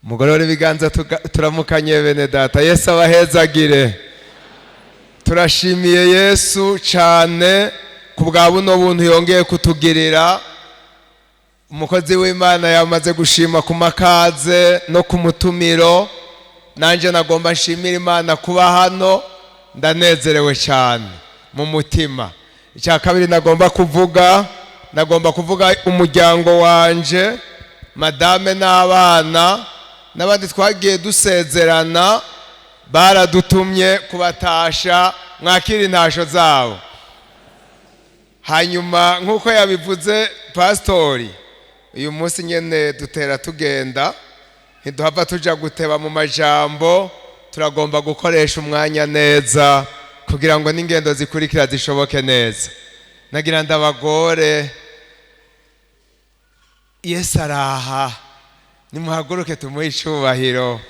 Mugorore ibiganza turamukanye bene data. Yesu abahezagire. Turashimiye Yesu cyane ku bwa buno buntu yongeye kutugirira. Umukozi w'Imana yamaze gushima ku makaze no ku mutumiro. Nanjye nagomba nshimira Imana kuba hano, ndanezerewe cyane mu mutima. Icya kabiri nagomba kuvuga, nagomba kuvuga umuryango wanje, madame n'abana n'abandi twagiye dusezerana, baradutumye kubatasha, mwakira intasho zabo. Hanyuma nk'uko yabivuze pasitori, uyu munsi nyine dutera tugenda, ntiduhava tuja guteba mu majambo, turagomba gukoresha umwanya neza kugira ngo n'ingendo zikurikira zishoboke neza. Nagira ndabagore, Yesu araha, nimuhaguruke tumuhe icubahiro,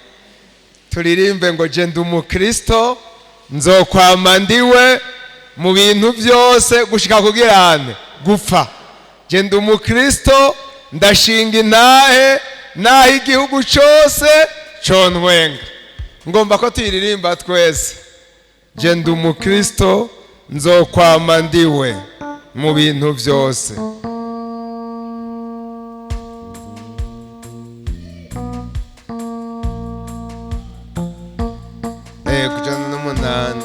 turirimbe ngo je ndi umukristo nzokwama ndiwe mu bintu byose gushika kugirane gupfa. Je ndi umukristo ndashinga intahe naho igihugu cyose contwenga. Ngomba ko tuyiririmba twese. Je ndi umukristo nzokwama ndiwe mu bintu byose. Kujana n'umunani.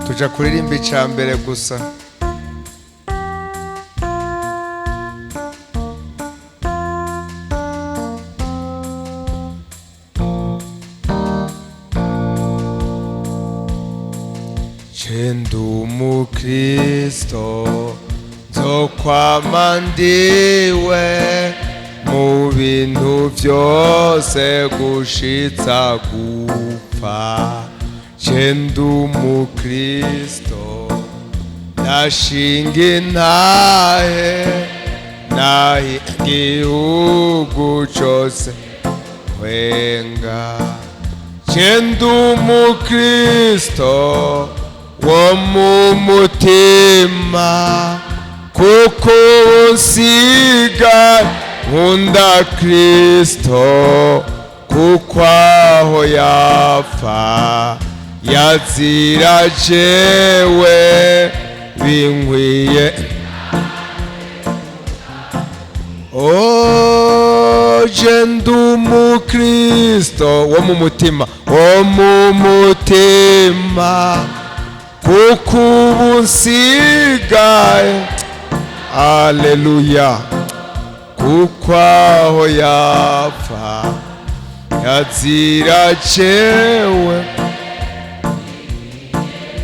Tuja kuririmba ica mbere gusa. Je ndi umukristo nzokwama ndiwe mu bintu byose gushitsa gupfa. Je ndi umukristo ndashinga intahe naho igihugu cose twenga. Je ndi umukristo wo mu mutima, kuko unsiga nkunda Kristo, kuko aho yapfa yazira jewe binkwiye. Oh, je ndi umukristo wo mu mutima, wo mu mutima, kuko ubu nsigaye, haleluya, kuko aho yapfa yazira jewe,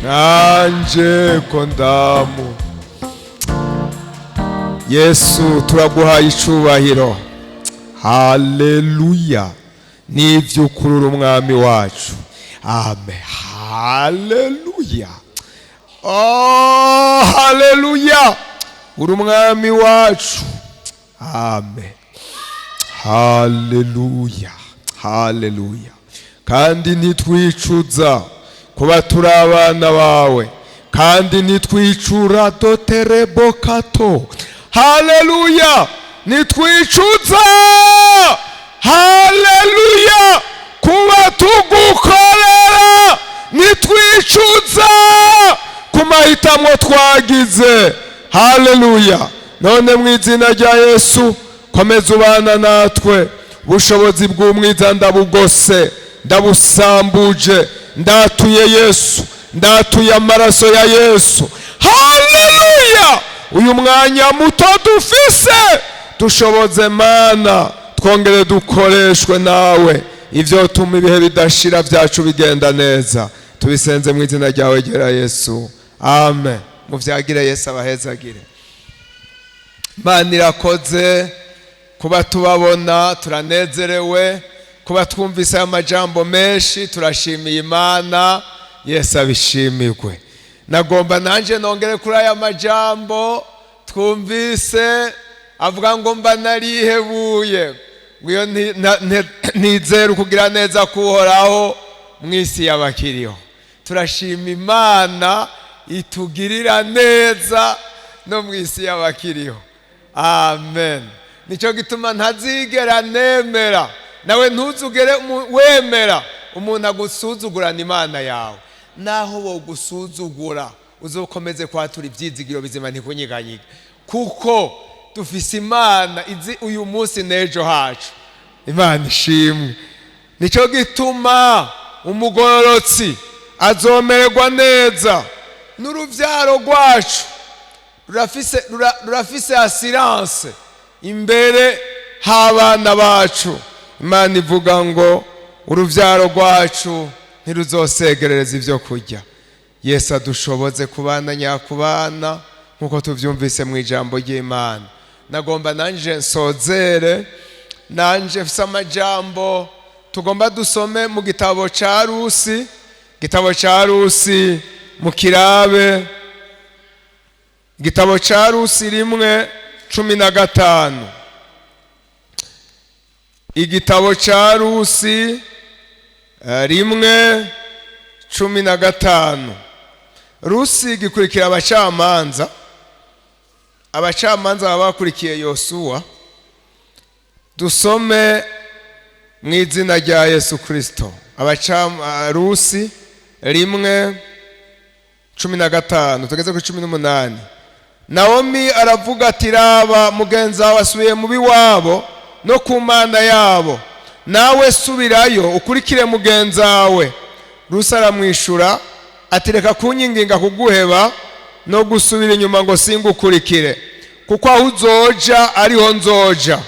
nanje ko ndamu. Yesu turaguhaye icubahiro, haleluya, n'ivy'ukuri umwami wacu. Amen, haleluya, oh haleluya, uri umwami wacu. Amen, haleluya, haleluya. Kandi ntitwicuza kuba turi abana bawe, kandi ntitwicura doterebokato. Haleluya, ntitwicuza, haleluya, kuba tugukorera, ntitwicuza ku mahitamo twagize. Haleluya. None mu izina rya Yesu komeza ubana natwe, ubushobozi bw'umwiza ndabugose, ndabusambuje, ndatuye Yesu, ndatuye amaraso ya Yesu. Haleluya. Uyu mwanya muto dufise dushoboze Mana, twongere dukoreshwe nawe, ivyo tuma ibihe bidashira byacu bigenda neza. Tubisenze mu izina ryawe gera Yesu, amen. Muvyagire Yesu abahezagire. Imana irakoze kuba tubabona, turanezerewe kuba twumvise aya majambo menshi, turashimiye Imana. Yesu abishimirwe. Nagomba nanje nongere kuri aya majambo twumvise avuga ngo mba narihebuye, ngo iyo nizera ukugira neza kuhoraho mu isi y'abakiriho. Turashima Imana itugirira neza no mu isi y'abakiriho. Amen. Nicyo gituma ntazigera nemera, nawe ntuzugere wemera umuntu agusuzugurana Imana yawe. Naho wogusuzugura, uzokomeze kwatura ibyizigiro bizima, ntikunyiganyiga, kuko dufise Imana izi uyu munsi n'ejo hacu. Imana ishimwe. Nicyo gituma umugororotsi azomererwa neza, n'urubyaro rwacu rurafise assurance imbere h'abana bacu. Imana ivuga ngo urubyaro rwacu ntiruzosegerereza ibyo kurya. Yesu adushoboze kubana nyakubana nk'uko tubyumvise mu ijambo ry'Imana. Nagomba nanje nsozere, nanje mfise amajambo tugomba dusome mu gitabo ca Rusi. Igitabo ca Rusi mu kirabe, igitabo ca Rusi 1:15. Igitabo ca Rusi 1:15. Rusi gikurikira abacamanza. Abacamanza baba bakurikiye Yosuwa. Dusome mu izina rya Yesu Kristo. Rusi 1:15 tugeze kuri 18. Nawomi aravuga ati: "Raba, mugenzi wawe asubiye mu biwabo no ku mana yabo, nawe subirayo ukurikire mugenzi wawe." Rusi aramwishura ati: "Reka kunyinginga kuguheba no gusubira inyuma ngo singukurikire, kuko aho uzoja ariho nzoja,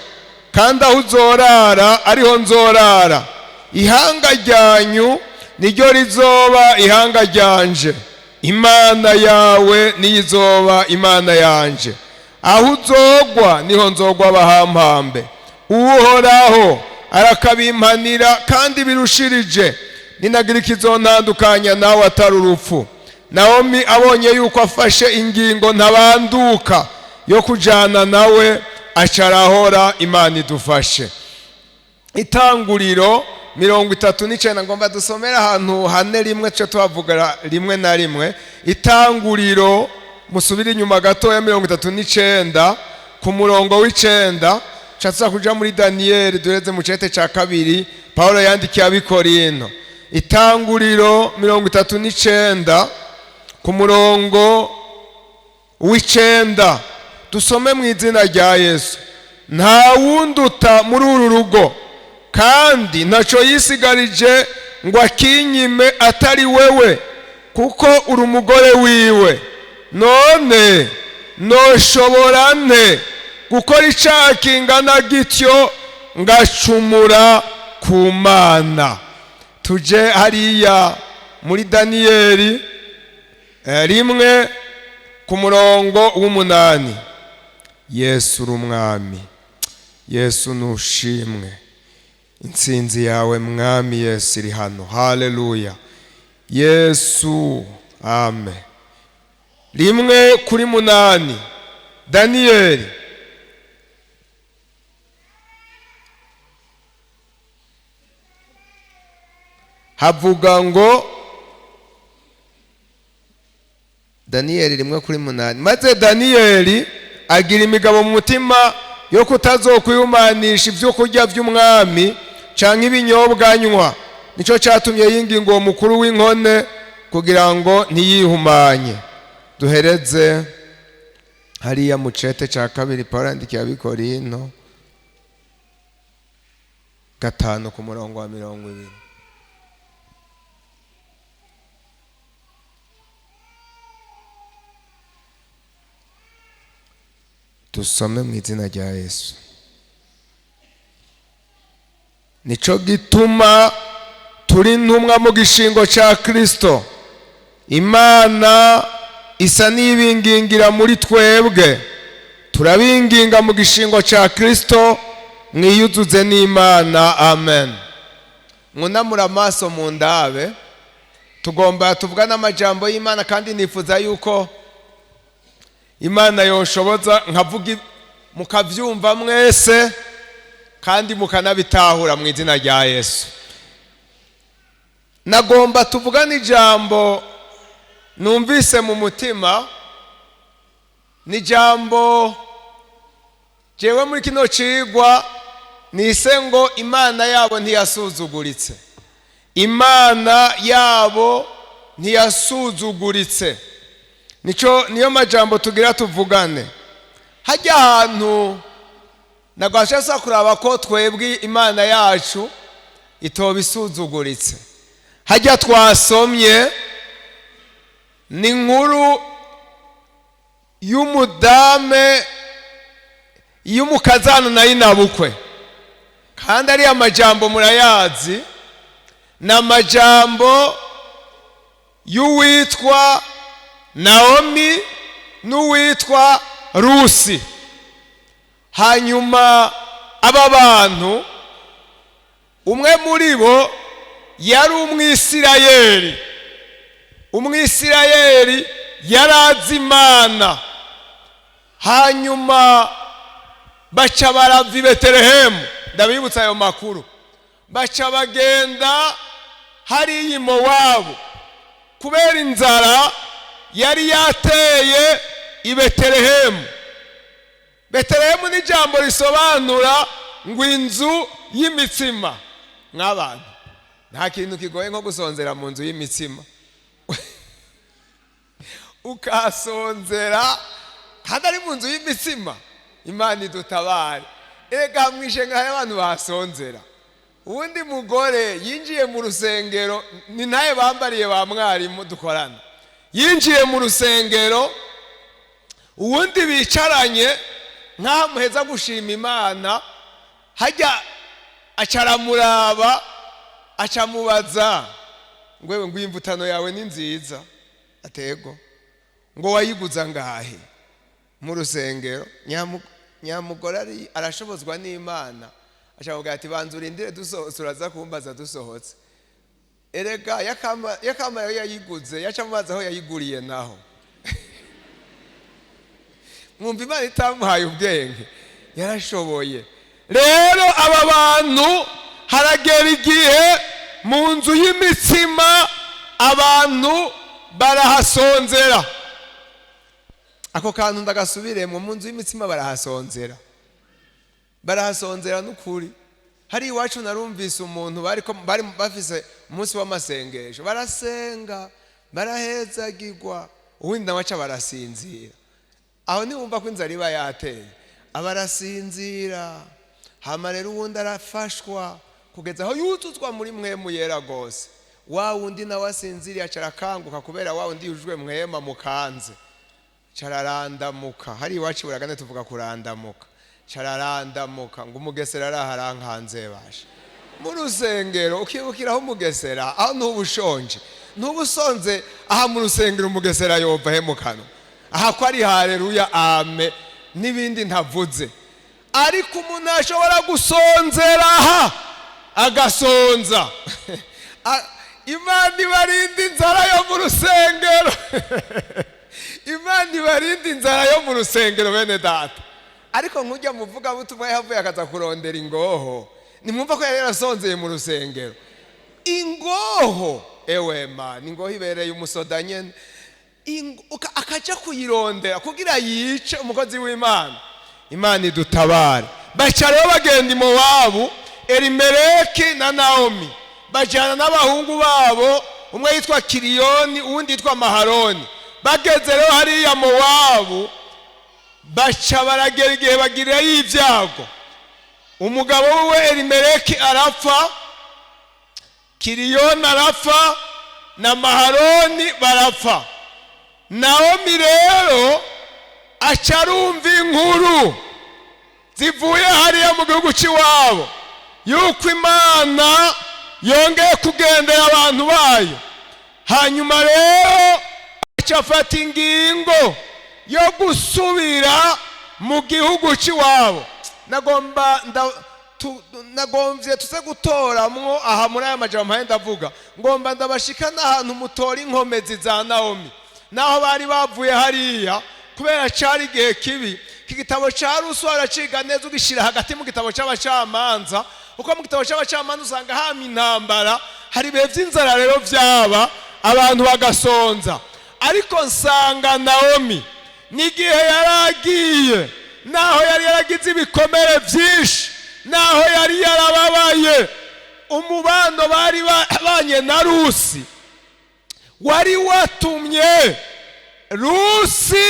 kandi aho uzorara ariho nzorara. Ihanga ryanyu niryo rizoba ihanga ryanje, Imana yawe niyo izoba Imana yanje. Aho uzogwa niho nzogwa bahampambe. Uhoraho arakabimpanira kandi birushirije, ninagira ikizontandukanya nawe atari urupfu." Nawomi abonye yuko afashe ingingo ntabanduka yo kujana nawe, acarahora. Imana idufashe. Itanguriro 39, ngomba dusomera ahantu hane rimwe, cyo tuhavuga rimwe na rimwe. Itanguriro, musubire inyuma gatoya, 39 ku murongo w'9. Tuza kuja muri Daniyeli, dureze mu cete ca kabiri Paulo yandikiye Abikorino. Itanguriro 39 ku murongo w'9, dusome mu izina rya Yesu. "Nta wunduta muri uru rugo, kandi ntaco yisigarije ngo akinyime atari wewe, kuko uri umugore wiwe. None noshobora nte gukora icaha kingana gityo ngacumura ku Mana?" Tuje hariya muri Daniyeli 1 ku murongo w'8. Yesu uri umwami, Yesu nushimwe. Intsinzi yawe, Mwami Yesu, iri hano. Haleluya, Yesu, amen. 1 kuri 8, Daniyeli. Havuga ngo, Daniyeli 1 kuri 8: "Maze Daniyeli agira imigabo mu mutima yo kutazokwihumanisha ibyo kurya by'umwami canke ibinyobwa anywa. Nico catumye yinginga uwo mukuru w'inkone kugira ngo ntiyihumanye." Duhereze hariya mu cete ca kabiri Pawulo yandikiye Abikorinto, 5 ku murongo wa 20. Dusome mu izina rya Yesu. "Nico gituma turi intumwa mu gishingo ca Kristo. Imana isa n'ibingingira muri twebwe. Turabinginga mu gishingo ca Kristo, mwiyuzuze n'Imana." Amen. Mwunamura amaso mu ndabe. Tugomba tuvuga n'amajambo y'Imana, kandi nifuza yuko Imana yoshoboza nkavuga mukavyumva mwese kandi mukanabitahura mu izina rya Yesu. Nagomba tuvugane ijambo numvise mu mutima. Ni ijambo jewe muri kino cigwa nise ngo "Imana yabo ntiyasuzuguritse". Imana yabo ntiyasuzuguritse, nico niyo majambo tugira tuvugane. Hajya ahantu nagwasha kuraba ko twebwe Imana yacu itoba isuzuguritse. Hajya twasomye ni inkuru y'umudame y'umukazana na inabukwe, kandi ariya majambo murayazi, ni amajambo y'uwitwa Naomi n'uwitwa Rusi. Hanyuma aba bantu, umwe muri bo yari Umwisirayeli, Umwisirayeli yari azi Imana. Hanyuma baca barava i Betelehemu, ndabibutsa ayo makuru, baca bagenda hariya i Mowabu kubera inzara yari yateye i Betelehemu. Betelehemu ni ijambo risobanura ngo inzu y'imitsima. Nk'abantu, nta kintu kigoye nko gusonzera mu nzu y'imitsima, ukasonzera kandi ari mu nzu y'imitsima. Imana idutabare. Erega mwishe hari abantu basonzera. Uwundi mugore yinjiye mu rusengero, ni nawe bambariye ba mwarimu dukorana, yinjiye mu rusengero, uwundi bicaranye nk'aho muheza gushima Imana, hajya acaramuraba, acamubaza ngo ngo imvutano yawe ni nziza. Atego ngo wayiguza ngahe mu rusengero? Nyamugore ari arashobozwa n'Imana, acavuga ati: "Banza urindire dusohotse, uraza kumbaza dusohotse." Erega yakama yayiguze, yacamubaza aho yayiguriye. Naho mwumva Imana itamuhaye ubwenge, yarashoboye. Rero aba bantu haragera igihe mu nzu y'imitsima abantu barahasonzera. Ako kantu ndagasubiremo: mu nzu y'imitsima barahasonzera, barahasonzera n'ukuri. Hari iwacu narumvise umuntu bari bafise umunsi w'amasengesho, barasenga, barahezagirwa, uwundi nawe aca barasinzira. Aho niwumva ko inzara iba yateye, aba arasinzira. Hama rero uwundi arafashwa kugeza aho yuzuzwa muri Mpwemu Yera rwose. Wa wundi nawe asinziriye aca arakanguka kubera wa wundi yujujwe Mpwemu mukanze, cararandamuka. Hari iwacu buragane tuvuga kurandamuka. Cararandamuka ngo umugesera araha arankanze basha mu rusengero. Ukibukiraho umugesera aho, ntuba ushonje, ntuba usonze aha mu rusengero. Umugesera yova he mu kanwa aha ko ari hareruya, ame n'ibindi ntavuze? Ariko umuntu ashobora gusonzera aha, agasonza. Imana ibarinda inzara yo mu rusengero, Imana ibarinda inzara yo mu rusengero, bene data. Ariko nk'ujya muvugabutumwa yahavuye akaza kurondera ingoho, nimwumva ko yari yarasonzeye mu rusengero. Ingoho, ewe ma, ni ingoho ibereye umusoda nyene. Akaja kuyirondera kugira yice umukozi w'Imana. Imana idutabare. Baca rero bagenda i Mowabu, Elimeleki na Naomi, bajyana n'abahungu babo, umwe yitwa Kiriyoni, uwundi yitwa Maharoni. Bageze rero hariya Mowabu, baca baragera igihe bagirirayo ibyago. Umugabo wiwe Elimeleki arapfa, Kiriyoni arapfa, na Maharoni barapfa. Naomi rero aca arumva inkuru zivuye hariya mu gihugu cy'iwabo yuko Imana yongeye kugendera abantu bayo. Hanyuma rero aca afata ingingo yo gusubira mu gihugu cy'iwabo. Nagomba nagombye tuze gutoramwo aha muri aya majambo mpaye ndavuga, ngomba ndabashika n'ahantu mutora inkomezi za Naomi naho bari bavuye hariya kubera cari igihe kibi. Iki gitabo ca Rusi waraciga neza, ugishyira hagati mu gitabo cy'Abacamanza, kuko mu gitabo cy'Abacamanza usanga hama intambara. Hari ibihe by'inzara rero byaba abantu bagasonza. Ariko nsanga Nawomi n'igihe yari agiye, naho yari yaragize ibikomere byinshi, naho yari yarababaye, umubano bari babanye na Rusi wari watumye Rusi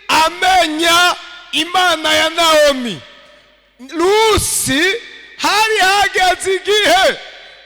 amenya Imana ya Nawomi. Rusi hari hageze igihe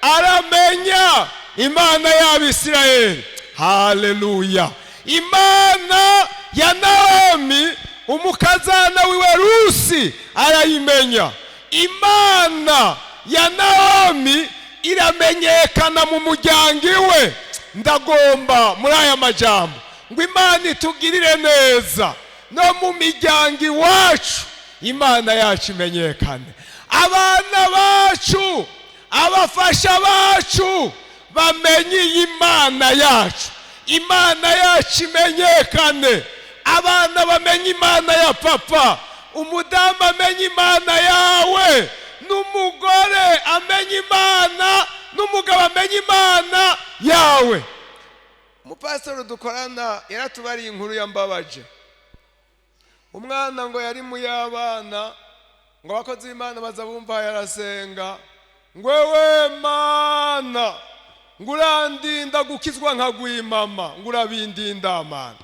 aramenya Imana y'Abisirayeli. Haleluya! Imana ya Nawomi, umukazana wiwe Rusi, arayimenya. Imana ya Nawomi iramenyekana mu muryango iwe. Ndagomba muri aya majambo ngo Imana itugirire neza, no mu miryango iwacu Imana yacu imenyekane, abana bacu, abafasha bacu bamenye iyi Mana yacu. Imana yacu imenyekane, abana bamenye Imana ya papa, umudamu amenye Imana yawe, n'umugore amenye Imana, n'umugabo amenye Imana yawe. Umupasiteri dukorana yaratubariye inkuru yambabaje. Umwana ngo yari mu y'abana, ngo abakozi b'Imana baza bumva yarasenga ngo: "Ewe Mana," ngo, "urandinda gukizwa nka gwimama," ngo, "urabindinda Mana."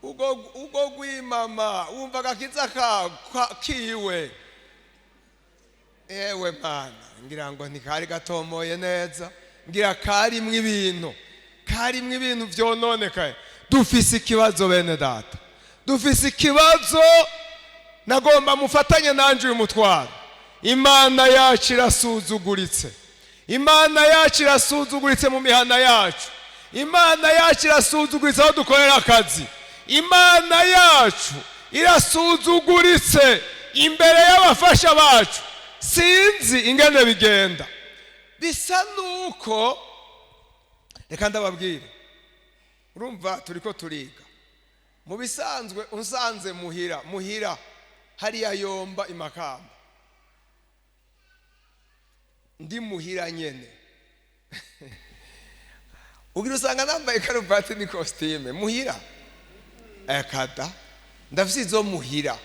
Ubwo gwimama wumva agakiza kiwe, ewe Mana, ngira ngo ntikari gatomoye neza, ngira karimwo ibintu vyononekaye. Dufise ikibazo, bene data, dufise ikibazo. Nagomba mufatanye nanje uyu mutwaro. Imana yacu irasuzuguritse, Imana yacu irasuzuguritse mu mihana yacu, Imana yacu irasuzuguritse aho dukorera akazi, Imana yacu irasuzuguritse imbere y'abafasha bacu. Sinzi ingene bigenda, bisa nuko, reka ndababwire, urumva turiko turiga. Mu bisanzwe unsanze muhira hariya yomba imakamba, ndi muhira nyene, ugira usanga nambaye karuvati n'ikositime muhira. Ekada, ndafise izo muhira,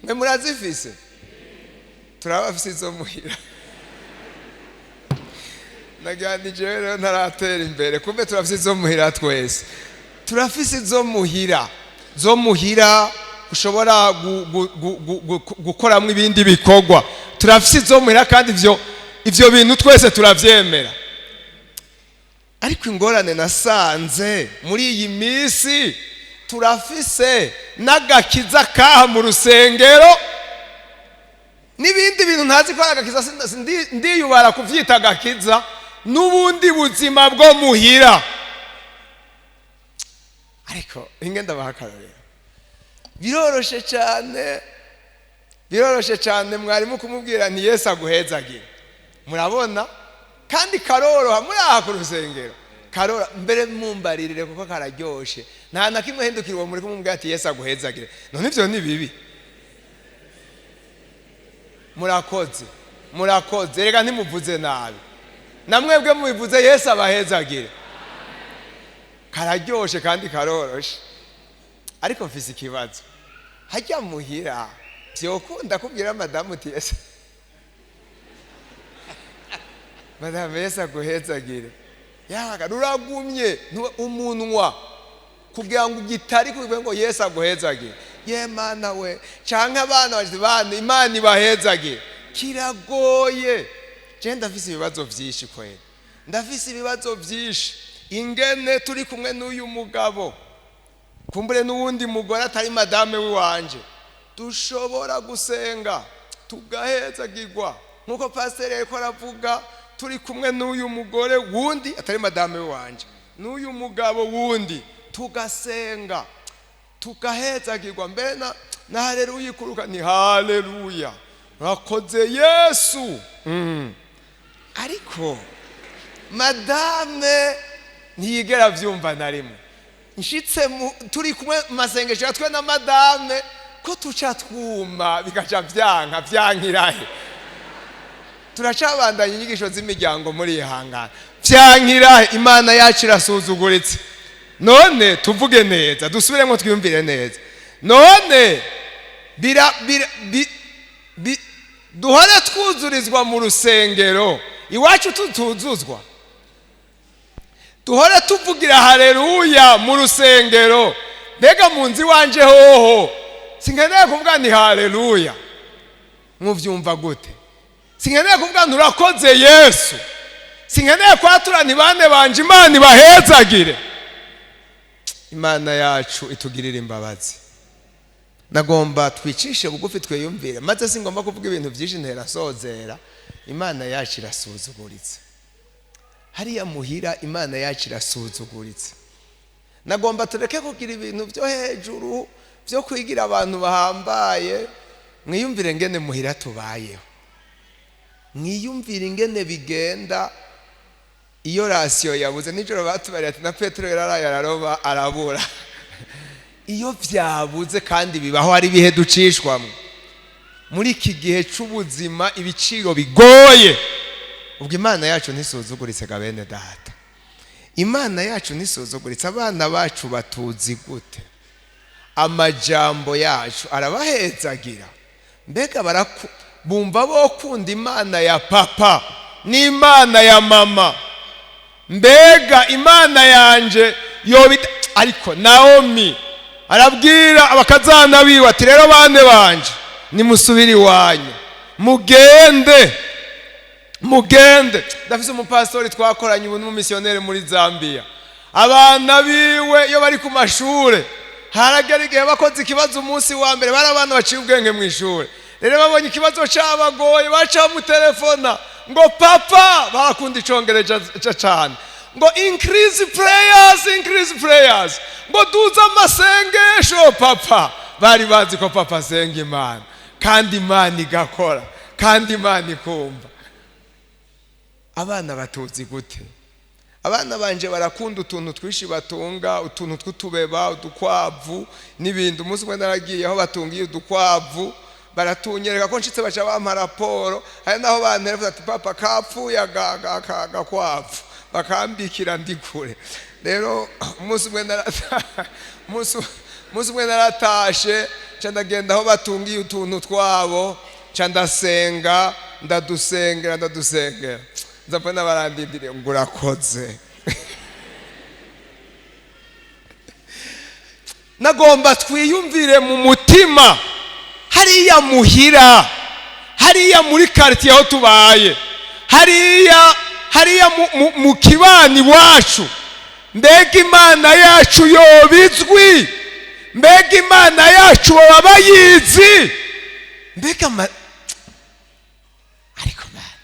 mwe murazifise? Turabafise izo muhira. Naganije rero ntaratera imbere, kumbe turafise izo muhira twese. Turafise izo muhira, zo muhira ushobora gukoramo ibindi bikorwa. Turafise izo muhira, kandi ivyo bintu twese turavyemera. Ariko ingorane nasanze muri iyi minsi, turafise n'agakiza kaha mu rusengero n'ibindi bintu ntazi ko ari agakiza. Ndiyubara kuvyita agakiza n'ubundi buzima bwo muhira. Ariko inge ndabaha akarorero. Biroroshe cyane, biroroshe cyane mwarimu kumubwira nti: "Yesu aguhezagire." Murabona kandi karoroha muri aha ku rusengero, karora mbere mumbaririre kuko kararyoshe. Nta na kimwe hindukira uwo muri kumubwira ati: "Yesu aguhezagire." None ivyo ni bibi? Murakoze, murakoze. Reka ntimuvuze nabi, namwebwe mubivuze. Yesu abahezagire. Kararyoshe kandi karoroshe. Ariko mfise ikibazo: hajya muhira vyokunda kubwira madamu uti: "Yesu, madamu, Yesu aguhezagire"? Yaga ruragumye umunwa kugira ngo ugitari kuvuga ngo: "Yesu aguhezagire." Ye Mana we! Canke abana bati: "Bana, Imana ibahezagire." Kiragoye. Je ndafise ibibazo vyinshi kwera, ndafise ibibazo vyinshi ingene turi kumwe n'uyu mugabo, kumbure n'uwundi mugore atari madame w'iwanje, dushobora gusenga tugahezagirwa nk'uko pasiteri yariko aravuga. Turi kumwe n'uyu mugore wundi atari madame w'iwanje, n'uyu mugabo wundi, tugasenga tugahezagirwa, mbere na haleluya ikuruka, ni haleluya, urakoze Yesu. Ariko madame ntiyigera abyumva na rimwe. Nshitse turi kumwe mu masengesho ya twe na madame, ko tuca twuma, bigaca byanka, byankirahe? Turacabandanya inyigisho z'imiryango muri ihangana. Vyankira, Imana yacu irasuzuguritse. None tuvuge neza, dusubiremo, twiyumvire neza. None bira bira bi, bi, duhore twuzurizwa mu rusengero, iwacu tutuzuzwa? Duhore tuvugira haleluya mu rusengero, mbega mu nzu iwanje hoho sinkeneye kuvuga ni haleluya? Muvyumva gute? Sinkeneye kuvuga nturakoze Yesu? Sinkeneye kwatura bane banje Imana ibahezagire? Imana yacu itugirire imbabazi. Nagomba twicishe bugufi, twiyumvire, maze singomba kuvuga ibintu byinshi, ntera sozera. Imana yacu irasuzuguritse hariya muhira, Imana yacu irasuzuguritse. Nagomba tureke kugira ibintu byo hejuru byo kwigira abantu bahambaye. Mwiyumvire ngene muhira tubayeho, mwiyumvire ingene bigenda iyo ration yabuze. Nijoro batubariye ati na Petero yararaye araroba arabura. Iyo byabuze, kandi bibaho, ari ibihe ducishwamo muri iki gihe c'ubuzima, ibiciro bigoye, ubwo Imana yacu ntisuzuguritse ga bene data? Imana yacu ntisuzuguritse? Abana bacu batuzi gute? Amajambo yacu arabahezagira? Mbega bumva bokunda Imana ya papa n'Imana ya mama? Mbega Imana yanje yobita? Ariko Naomi arabwira abakazana biwe ati: "Rero bane banje, nimusubire iwanyu, mugende, mugende." Ndafise umupasitori twakoranye, ubu n'umumisiyoneri muri Zambia. Abana biwe iyo bari ku mashure, haragera igihe bakoze ikibazo umunsi wa mbere, bari abana baciye ubwenge mu ishure. Rero babonye ikibazo cabagoye, baca bamutelefona ngo: "Papa," barakunda icongereza cane, ngo: "Increase prayers, increase prayers," ngo: "Duza amasengesho, papa." Bari bazi ko papa asenga Imana, kandi Imana igakora, kandi Imana ikumva. Abana batuzi gute? Abana banje barakunda utuntu twinshi batunga, utuntu tw'utubeba, udukwavu n'ibindi. Umunsi umwe naragiye aho batungiye udukwavu, baratunyereka ko nshitse, baca bampa raporo. Hari naho bantelefona ati: "Papa, kapfuye agakwavu," bakambikira ndi kure. Rero umunsi umwe naratashe, nca ndagenda aho batungiye utuntu twabo, nca ndasenga, ndadusengera, ndadusengera, nza mbona barandindiriye ngo: "Urakoze." Nagomba twiyumvire mu mutima, hariya muhira, hariya muri quartier aho tubaye, hariya mu kibani iwacu, mbega Imana yacu yobizwi? Mbega Imana yacu baba bayizi? Mbega ariko Mana,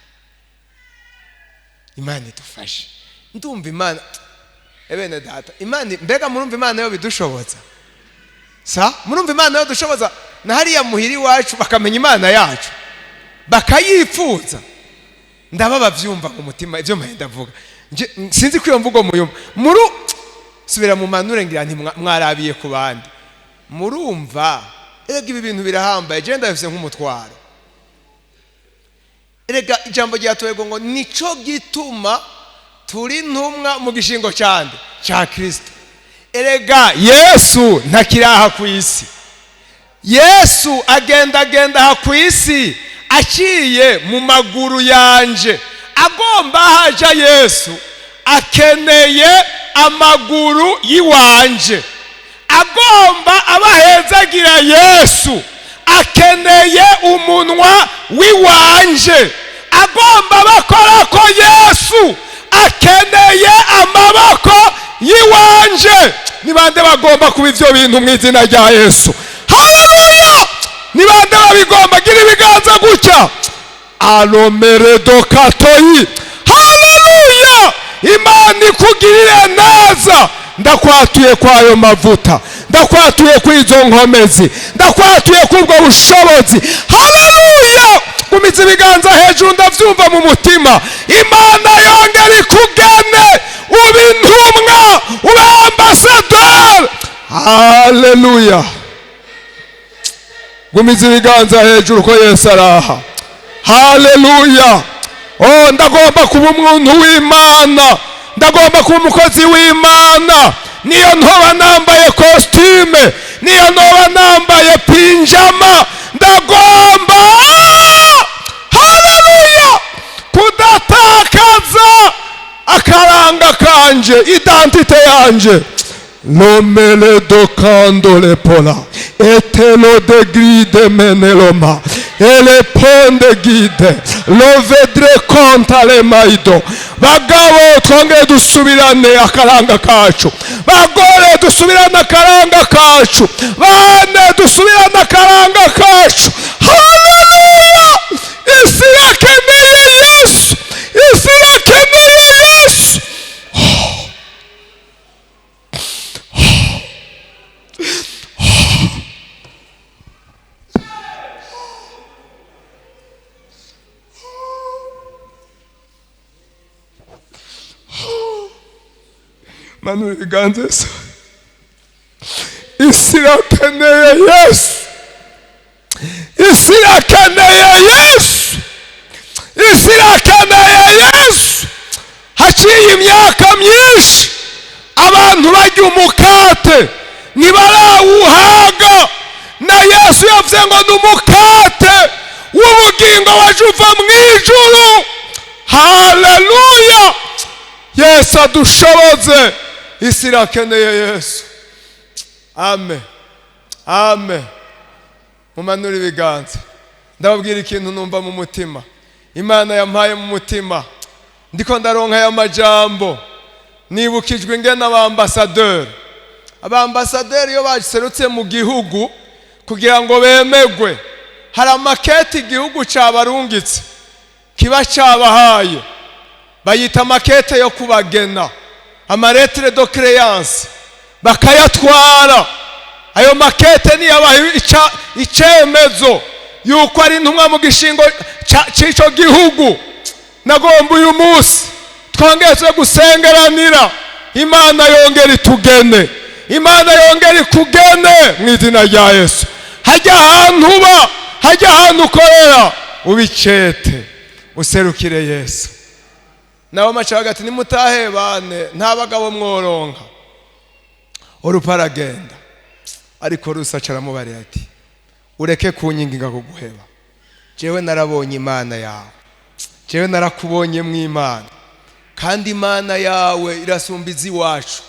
Imana idufashe. Ndumva Imana, ebene data, Imana, mbega murumva Imana yo bidushoboza? Sa murumva Imana yo dushoboza na hariya muhira iwacu bakamenya Imana yacu, bakayipfuza? Ndaba bavyumva mu mutima ivyo mpaye ndavuga. Sinzi ko iyo mvugo muyumva. Muru subira mu manure, ngira nti mwarabiye ku bandi. Murumva, erega ibi bintu birahambaye, je ndabifise nk'umutwaro. Erega ijambo ryatoyego ngo nico gituma turi ntumwa mu gishingo cyande cya Kristo. Erega Yesu ntakiraha ku isi. Yesu agendagenda aha ku isi aciye mu maguru yanje. Agomba haja Yesu akeneye amaguru y'iwanje. Agomba abahezagira Yesu akeneye umunwa w'iwanje. Agomba bakora ko Yesu akeneye amaboko y'iwanje. Ni bande bagomba kuba ivyo bintu mu izina rya Yesu? Haleluya! Ni bande babigomba? Gira ibiganza gutya, alomeredo katoyi. Haleluya! Imana ikugirire neza. Ndakwatuye kwayo mavuta, ndakwatuye kw'izo nkomezi, ndakwatuye k'ubwo bushobozi. Haleluya! Gumiza ibiganza hejuru, ndavyumva mu mutima. Imana yongera ikugene, ube intumwa, ube ambasaderi. Haleluya! Gumiza ibiganza hejuru ko Yesu araha. Haleluya! Oh, ndagomba kuba umuntu w'Imana, ndagomba kuba umukozi w'Imana. Niyo ntoba nambaye costume, niyo ntoba nambaye pyjama, ndagomba, haleluya, kudatakaza akaranga kanje, identité yanje. Lomele do kando pola etelo de gride meneloma ele ponde guide lovedre konta le maido. Bagabo, twongere dusubirane akaranga kacu. Bagore, dusubirane akaranga kacu. Bane, dusubirane akaranga kacu. Haleluya! Isi irakeneye Yesu, isi irakeneye Yesu. Manura ibiganza. Yesu, isi irakeneye Yesu, isi irakeneye Yesu, isi irakeneye Yesu. Haciye imyaka myinshi abantu barya umukate ntibarawuhaga, na Yesu yavuze ngo ni umukate w'ubugingo waje uva mu ijuru. Haleluya! Yesu adushoboze, isi irakeneye Yesu. Amen, amen. Mumanure ibiganza. Ndababwira ikintu numva mu mutima, Imana yampaye mu mutima. Ndiko ndaronka aya majambo, nibukijwe ingene abambasaderi iyo baserutse mu gihugu kugira ngo bemegwe, hari amakete igihugu cabarungitse kiba cabahaye, bayita amakete yo kubagena, ama lettres de créance, bakayatwara. Ayo makete niyabaha icemezo yuko ari intumwa mu gishingo c'ico gihugu. Nagomba uyu munsi twongeze gusengeranira, Imana yongera itugene, Imana yongera ikugene mu izina rya Yesu. Hajya ahantu uba, hajya ahantu ukorera, ubicete userukire Yesu. Nabo maca hagati nimutahe bane, nta bagabo mworonka. Orupa aragenda, ariko Rusi aca aramubarira ati: "Ureke kunyinginga kuguheba, jewe narabonye Imana yawe, jewe narakubonye mu Imana, kandi Imana yawe irasumba iz'iwacu."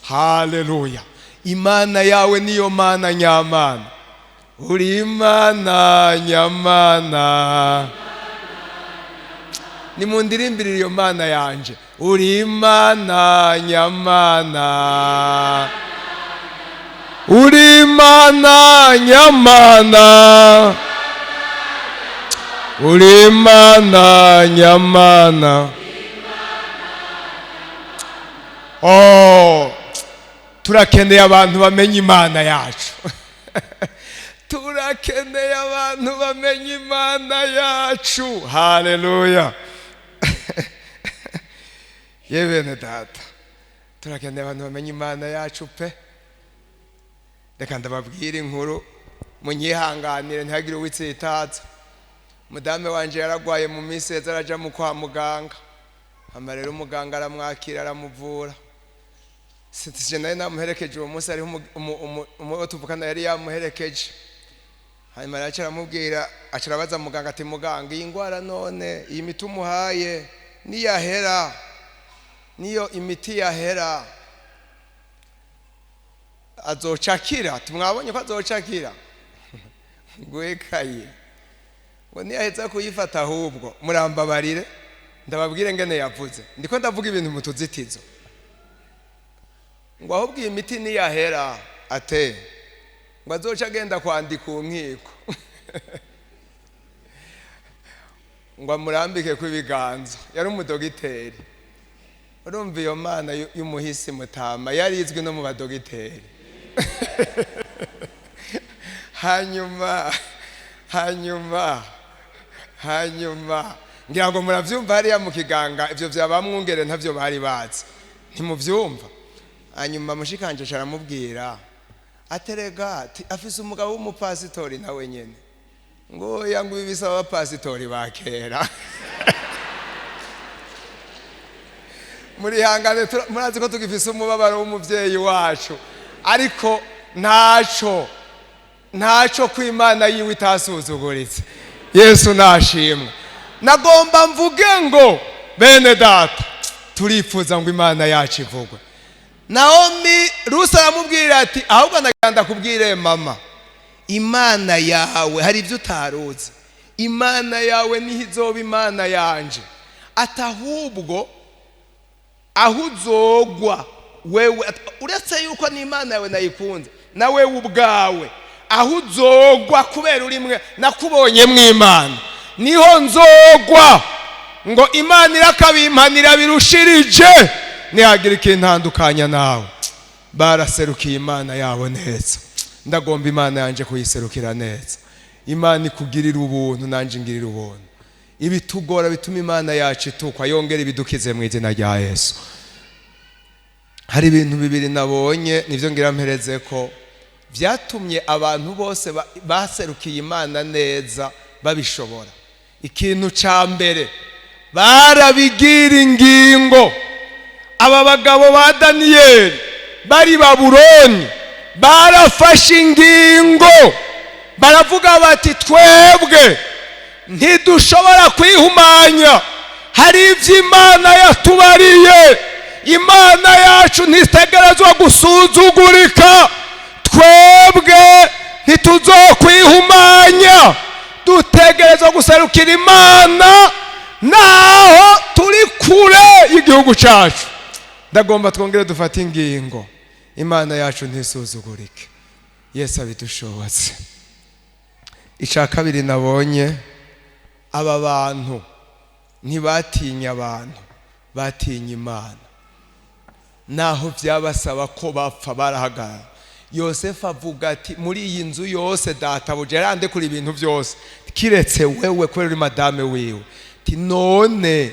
Haleluya! Imana yawe niyo Mana nyamana. Uri Imana nyamana. Nimundirimbirire iyo Mana yanje. Uri Imana nyamana, uri Imana nyamana, uri Imana nyamana. Oh, turakeneye abantu bamenya Imana yacu, turakeneye abantu bamenya Imana yacu. Haleluya! Ye bene data, turakeneye abantu bamenya Imana yacu pe. Reka ndababwire inkuru, munyihanganire, ntihagire uwitsitaza. Mudame wanje yaragwaye mu minsi heza, araja mu kwa muganga. Hama rero umuganga aramwakira, aramuvura. Sije nari namuherekeje uwo munsi, hariho uwo tuvukana yari yamuherekeje. Hanyuma rero aca aramubwira, aca arabaza muganga ati: "Muganga, iyi ndwara none, iyi miti umuhaye niyahera, niyo imiti yahera, azoca akira?" Tumwabonye ko azoca akira. Ngwekaye ngo niyaheza kuyifata. Ahubwo murambabarire ndababwire ngene yavuze, ndiko ndavuga ibintu mu tuzitizo. Ngo ahubwo iyi miti niyahera, ate ngo azoca agenda kwandika nkiko ngo amurambike ku ibiganza. Yari umudogiteri. Urumva iyo Mana y'umuhisi mutama yari izwi no mu badogiteri. Hanyuma ngira ngo muravyumva hariya mu kiganga, ivyo vyabamwungere ntavyo bari bazi, ntimuvyumva. Hanyuma mushikanje aramubwira aterega afise umugabo w'umupasitori nawe nyene, ngo ya ngo ibi bisaba abapasitori ba kera. Murihangane, murazi ko tugifise umubabaro w'umuvyeyi wacu, ariko ntaco ntaco ko Imana yiwe itasuzuguritse. Yesu nashimwe. Nagomba mvuge ngo bene data, turifuza ngo Imana yacu ivugwe. Naomi, Rusi aramubwira ati: "Ahubwo nagira ndakubwire mama, Imana yawe, hari ibyo utaruzi, Imana yawe niho izoba Imana yanje." Ati: "Ahubwo aho uzogwa wewe, uretse yuko n'Imana yawe nayikunze, na wewe ubwawe aho uzogwa, kubera uri mwe nakubonye mw'Imana, niho nzogwa, ngo Imana irakabimpanira birushirije nihagira ikintandukanya nawe." Baraserukiye Imana yabo neza. Ndagomba Imana yanjye kuyiserukira neza. Imana ikugirira ubuntu, nanjye ingirira ubuntu. Ibitugora bituma Imana yacu itukwa, yongera ibidukize mu izina rya Yesu. Hari ibintu bibiri nabonye, nibyo ngira mpereze ko byatumye abantu bose baserukiye Imana neza babishobora. Ikintu cya mbere, barabigira ingingo. Aba bagabo ba Daniyeli bari Babuloni barafashe ingingo, baravuga bati: "Twebwe ntidushobora kwihumanya, hari ibyo Imana yatubariye, Imana yacu ntitegerezwa gusuzugurika, twebwe ntituzokwihumanya, dutegerezwa guserukira Imana naho turi kure y'igihugu cyacu." Ndagomba twongere dufate ingingo, Imana yacu ntisuzugurike. Yesu abidushobotse. Icya kabiri nabonye, aba bantu ntibatinya abantu, batinya Imana. Naho byabasaba ko bapfa, barahagarara. Yosefu avuga ati: "Muri iyi nzu yose databuja yarandekura ibintu byose kiretse wewe, kubera uri madame wiwe." Ati: "None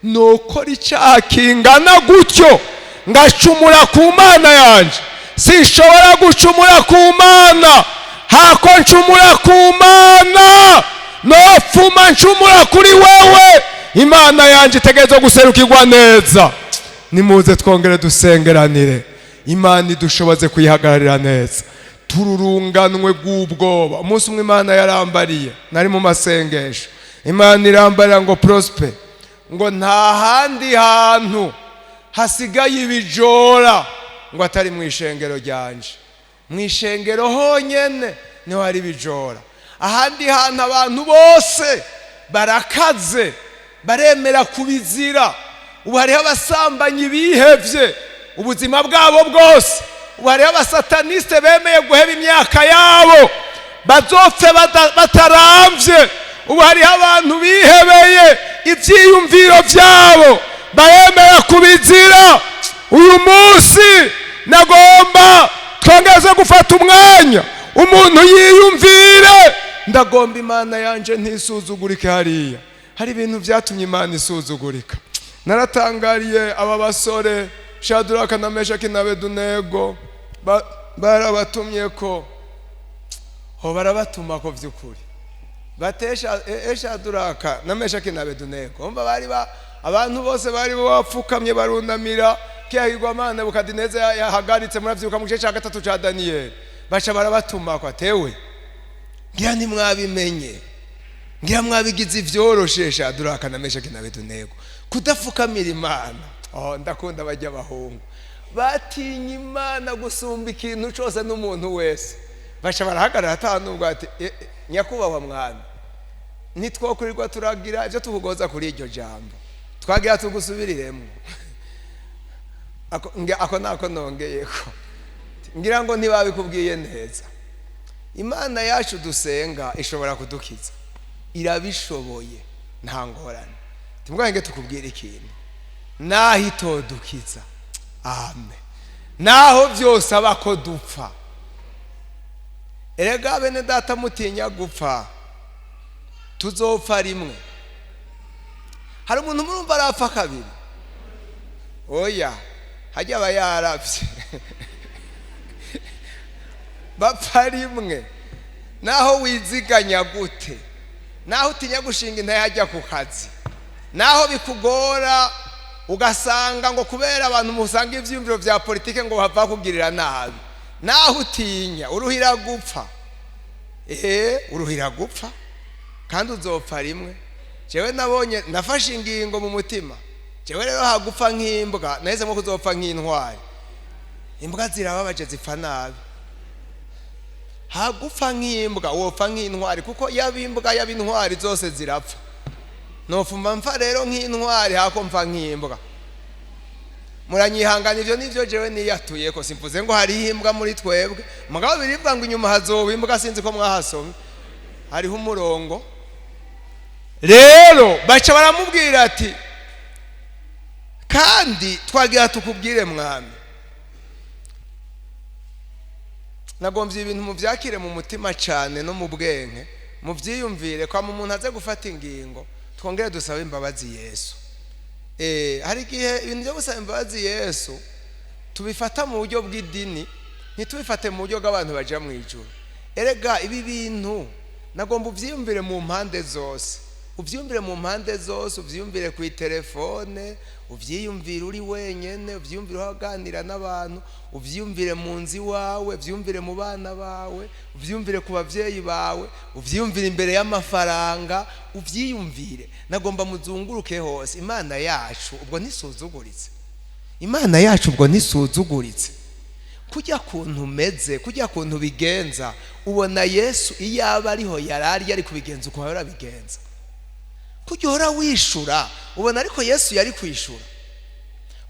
nukora icyaha kingana gutyo ngacumura ku Mana yanjye? Sinshobora gucumura ku Mana. Hako ncumura ku Mana, nopfuma ncumura kuri wewe. Imana yanjye itegerezwa guserukirwa neza." Nimuze twongere dusengeranire, Imana idushoboze kuyihagararira neza. Tururunganwe rw'ubwoba. Umunsi umwe Imana yarambariye, nari mu masengesho, Imana irambarira ngo: "Prosper," ngo, "nta handi hantu hasigaye ibijora, ngo atari mu ishengero ryanje. Mu ishengero honyene niho hari ibijora. Ahandi hantu abantu bose barakaze, baremera kubizira. Ubu hariho abasambanyi bihevye ubuzima bwabo bwose, ubu hariho abasataniste bemeye guheba imyaka yabo bazopfe bataramvye, ubu hariho abantu bihebeye ivyiyumviro vyabo, baremera kubizira." Uyu munsi nagomba twongeze gufata umwanya, umuntu yiyumvire: ndagomba Imana yanje ntisuzugurike. Hariya hari ibintu byatumye Imana isuzugurika. Naratangariye aba basore Shaduraka na Meshaki na Bedunego, barabatumye ko ho, barabatuma ko by'ukuri batesha Shaduraka na Meshaki na Bedunego. Umva, bari ba abantu bose bari bapfukamye, barunamira kiyahirwa Nebukadineza yahagaritse. Muravyibuka mu gice cya gatatu ca Daniyeli. Baca barabatuma ko atewe. Ngira ntimwabimenye, ngira mwabigize ivyoroshe, Shaduraka na Meshaki na Bedunego kudafukamira Imana. Oh, ndakunda bajya abahungu batinya Imana gusumba ikintu cose n'umuntu wese. Baca barahagarara ata nubwo ati: "Nyakubahwa mwami, ntitwokurirwa turagira ibyo tukugoza kuri iryo jambo, twagira tugusubiriremo." Ako nako nongeyeko, ngira ngo ntibabikubwiye neza. Imana yacu dusenga ishobora kudukiza, irabishoboye, nta ngorane. Timwange tukubwira ikintu, naho itodukiza, amen, naho byose aba ko dupfa. Erega bene data, mutinya gupfa, tuzopfa rimwe. Hari umuntu murumva arapfa kabiri? Oya, hajya aba yaravye. Bapfa rimwe. Naho wiziganya gute, naho utinya gushinga intahe hajya ku kazi, naho bikugora. Ugasanga ngo kubera abantu musanga ivyiyumviro vya politike ngo bava kugirira nabi, naho utinya uruhira gupfa. Uruhira gupfa kandi uzopfa rimwe. Jewe nabonye nafashe ingingo mu mutima, jewe rero hagupfa nk'imbwa nahisemo kuzopfa nk'intwari. Imbwa zirababaje, zipfa nabi. Hagupfa nk'imbwa wopfa nk'intwari, kuko yaba imbwa yaba intwari zose zirapfa. Nofuma mfa rero nk'intwari hako mfa nk'imbwa. Muranyihangana, ivyo nivyo jewe niyatuye ko simvuze ngo hariho imbwa muri twebwe, mugabo biribwa ngo inyuma hazoba imbwa, sinzi ko mwahasomye hariho umurongo. Rero baca baramubwira ati kandi twagira tukubwire mwami. Nagombye ibintu muvyakire mu mutima cyane no mu bwenge, muvyiyumvire kwa umuntu aze gufata ingingo, twongere dusabe imbabazi Yesu. Hari igihe ibintu byo gusaba imbabazi Yesu tubifata mu buryo bw'idini, ntitubifate mu buryo bw'abantu baja mu ijuru. Erega ibi bintu nagomba uvyiyumvire mu mpande zose, uvyiyumvire mu mpande zose, uvyiyumvire ku telefone, uvyiyumvire uri wenyene, uvyiyumvire uganira n'abantu, uvyiyumvire mu nzu iwawe, uvyiyumvire mu bana bawe, uvyiyumvire ku bavyeyi bawe, uvyiyumvire imbere y'amafaranga, uvyiyumvire. Nagomba muzunguruke hose. Imana yacu ubwo ntisuzuguritse, Imana yacu ubwo ntisuzuguritse. Kujya kuntu umeze, kujya kuntu bigenza, ubona Yesu iyo aba ariho yarari yari kubigenza uko ahora abigenza. Kujya uhora wishura, ubona ariko Yesu yari kwishura.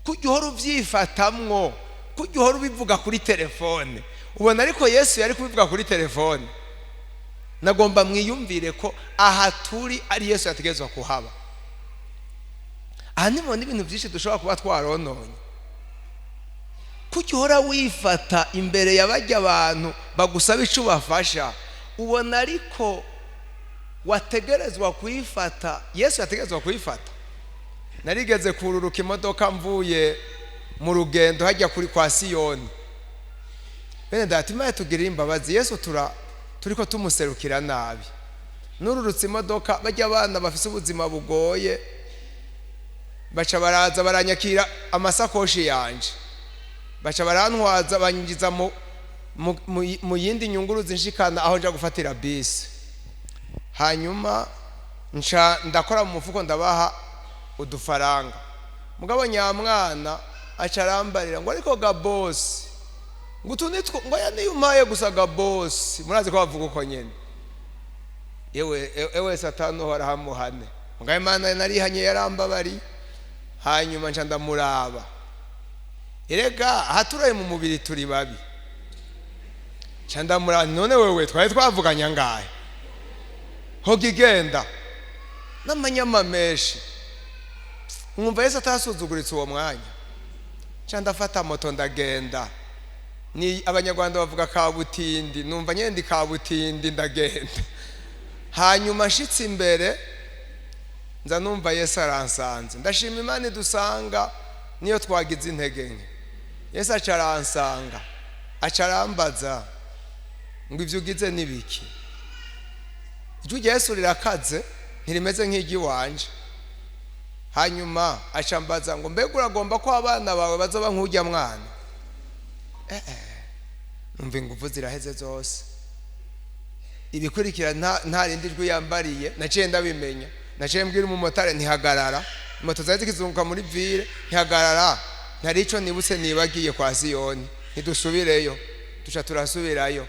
Kujya uhora ubyifatamwo, kujya uhora ubivuga kuri telefone, ubona ariko Yesu yari kubivuga kuri telefone. Nagomba mwiyumvire ko aha turi ari Yesu yategerezwa kuhaba. Aha nimubona ibintu byinshi dushobora kuba twarononye. Kujya uhora wifata imbere ya bajya abantu bagusaba icyo ubafasha, ubona ariko wategerezwa kuyifata, Yesu yategerezwa kuyifata. Narigeze kururuka imodoka mvuye mu rugendo hajya kuri kwa Siyoni. Bene data, Imana tugirire imbabazi, Yesu turiko tumuserukira nabi. Nururutse imodoka, bajya abana bafise ubuzima bugoye baca baraza baranyakira amasakoshi yanje, baca barantwaza banyinjiza mu yindi nyunguruzi nshikana aho nja gufatira bisi. Hanyuma nca ndakora mu mufuko ndabaha udufaranga. Mugabo nyamwana aca arambarira ngo ariko ga bosi, ngo utu nitwo, ngo aya niyo umpaye gusa ga bosi. Murazi ko bavuga uko nyene. Ewe ewe Satani uhora hamuhane. Mugabo Imana narihanye yarambabari. Hanyuma nca ndamuraba. Erega ahaturaye mu mubiri turi babi. Nca ndamuraba, none wewe twari twavuganye angahe? Hoga igenda n'amanyama menshi. Mwumva Yesu atasuzuguritse uwo mwanya. Nca ndafata moto ndagenda. Ni abanyarwanda bavuga kabutindi, numva nyene ndi kabutindi ndagenda. Hanyuma nshitse imbere nza numva Yesu aransanze. Ndashima Imana idusanga niyo twagize intege nke. Yesu aca aransanga, aca arambaza ngo ivyo ugize ni biki? Ijwi rya Yesu rirakaze, ntirimeze nk'iry'iwanje. Hanyuma aca ambaza ngo mbega uragomba ko abana bawe bazoba nk'urya mwana? Numva ingufu ziraheze zose. Ibikurikira nta rindi jwi yambariye, naciye ndabimenya. Naciye mbwira umumotari ntihagarara, moto zari zikizunguka muri ville, ntihagarara, ntari ico nibutse nibagiye kwa Siyoni, ntidusubireyo. Duca turasubirayo.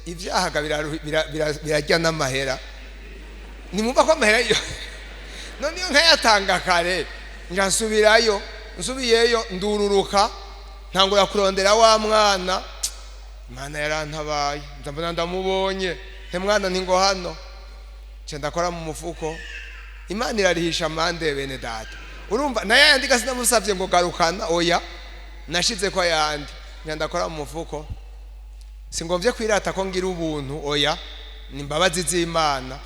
Ivyaha birarya n'amahera. Nimwumva ko amahera yo none iyo nkayatanga kare nja nsubirayo, nsubiyeyo ndururuka ntangura kurondera wa mwana. Imana yarantabaye, nza mbona ndamubonye. Nte mwana nti ngo hano. Nca ndakora mu mufuko. Imana irarihisha amande bene data. Urumva nayo yandi sinamusavye ngo garukana, oya, nashize ko ayandi. Nca ndakora mu mufuko. Singomvye kwirata ko ngira ubuntu, oya, ni imbabazi z'Imana.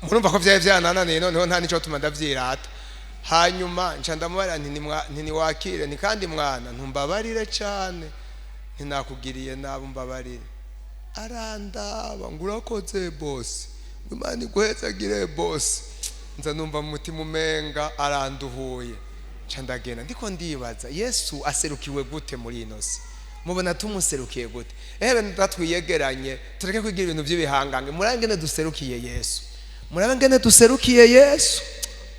Murumva ko vyari vyanananiye, noneho nta nico tuma ndavyirata. Hanyuma nca ndamubarira nti nti niwakire, nti kandi mwana ntumbabarire cane, ntinakugiriye nabi umbabarire. Arandaba ngo urakoze bosi, ngo Imana iguhezagire bosi. Nza numva mu mutima umenga aranduhuye. Nca ndagenda ndiko ndibaza, Yesu aserukiwe gute muri ino si? Mubona tumuserukiye gute? Ehe, ndatwiyegeranye, tureke kwigira ibintu by'ibihangange. Murabe ngene duserukiye Yesu, murabe ngene duserukiye Yesu.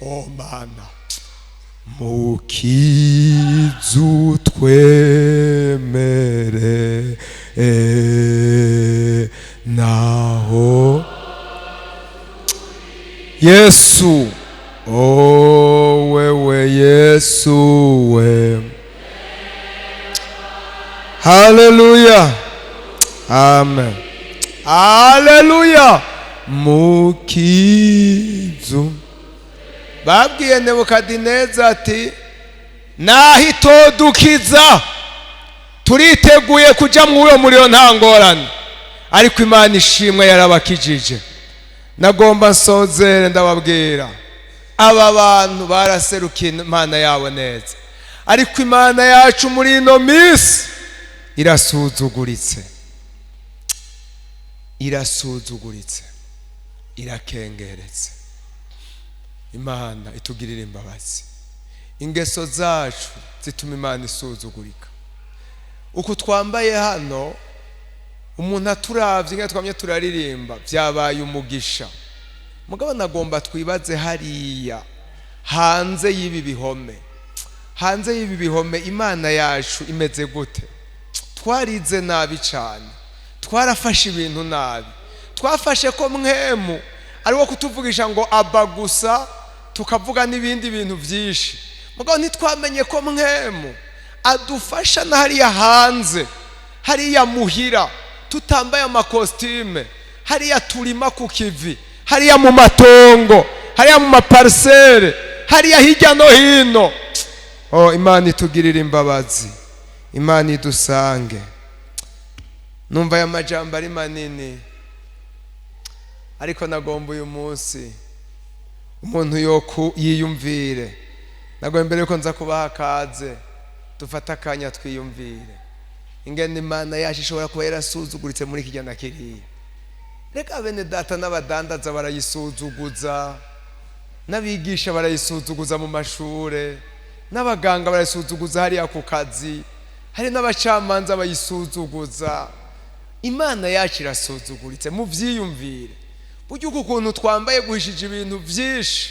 Oh Mana, mukizu twemere naho Yesu, oh wewe Yesu we. Haleluya, amen, haleluya. Mukizu babwiye Nebukadineza ati: "Naho itodukiza, turiteguye kujya muri uwo muriro, nta ngorane." Ariko Imana ishimwe, yarabakijije. Nagomba nsozere ndababwira, aba bantu baraserukiye Imana yabo neza, ariko Imana yacu muri ino minsi irasuzuguritse, irasuzuguritse, irakengeretse. Imana itugirire imbabazi. Ingeso zacu zituma Imana isuzugurika. Uku twambaye hano, umuntu aturavye nka twamye turaririmba, byabaye umugisha. Mugabo nagomba twibaze, hariya hanze y'ibi bihome, hanze y'ibi bihome, Imana yacu imeze gute? Twarize nabi cyane, twarafashe ibintu nabi. Twafashe ko Mpwemu ari wo kutuvugisha ngo aba gusa, tukavuga n'ibindi bintu byinshi. Mugabo ntitwamenye ko Mpwemu adufasha na hariya hanze, hariya muhira tutambaye amakositime, hariya turima ku kivi, hariya mu matongo, hariya mu maparisere, hariya hirya no hino. Oh, Imana itugirire imbabazi, Imana idusange. Numva aya majambo ari manini, ariko nagomba uyu munsi umuntu yoku yiyumvire. Nagomba mbere yuko nza kubaha akaze, dufate akanya twiyumvire ingene Imana yacu ishobora kuba yarasuzuguritse muri kijya na kiriya. Reka bene data, n'abadandaza barayisuzuguza, n'abigisha barayisuzuguza mu mashure, n'abaganga barayisuzuguza hariya ku kazi, hari n'abacamanza bayisuzuguza. Imana yacu irasuzuguritse, mu byiyumvire. Burya uku ukuntu twambaye guhishije ibintu byinshi,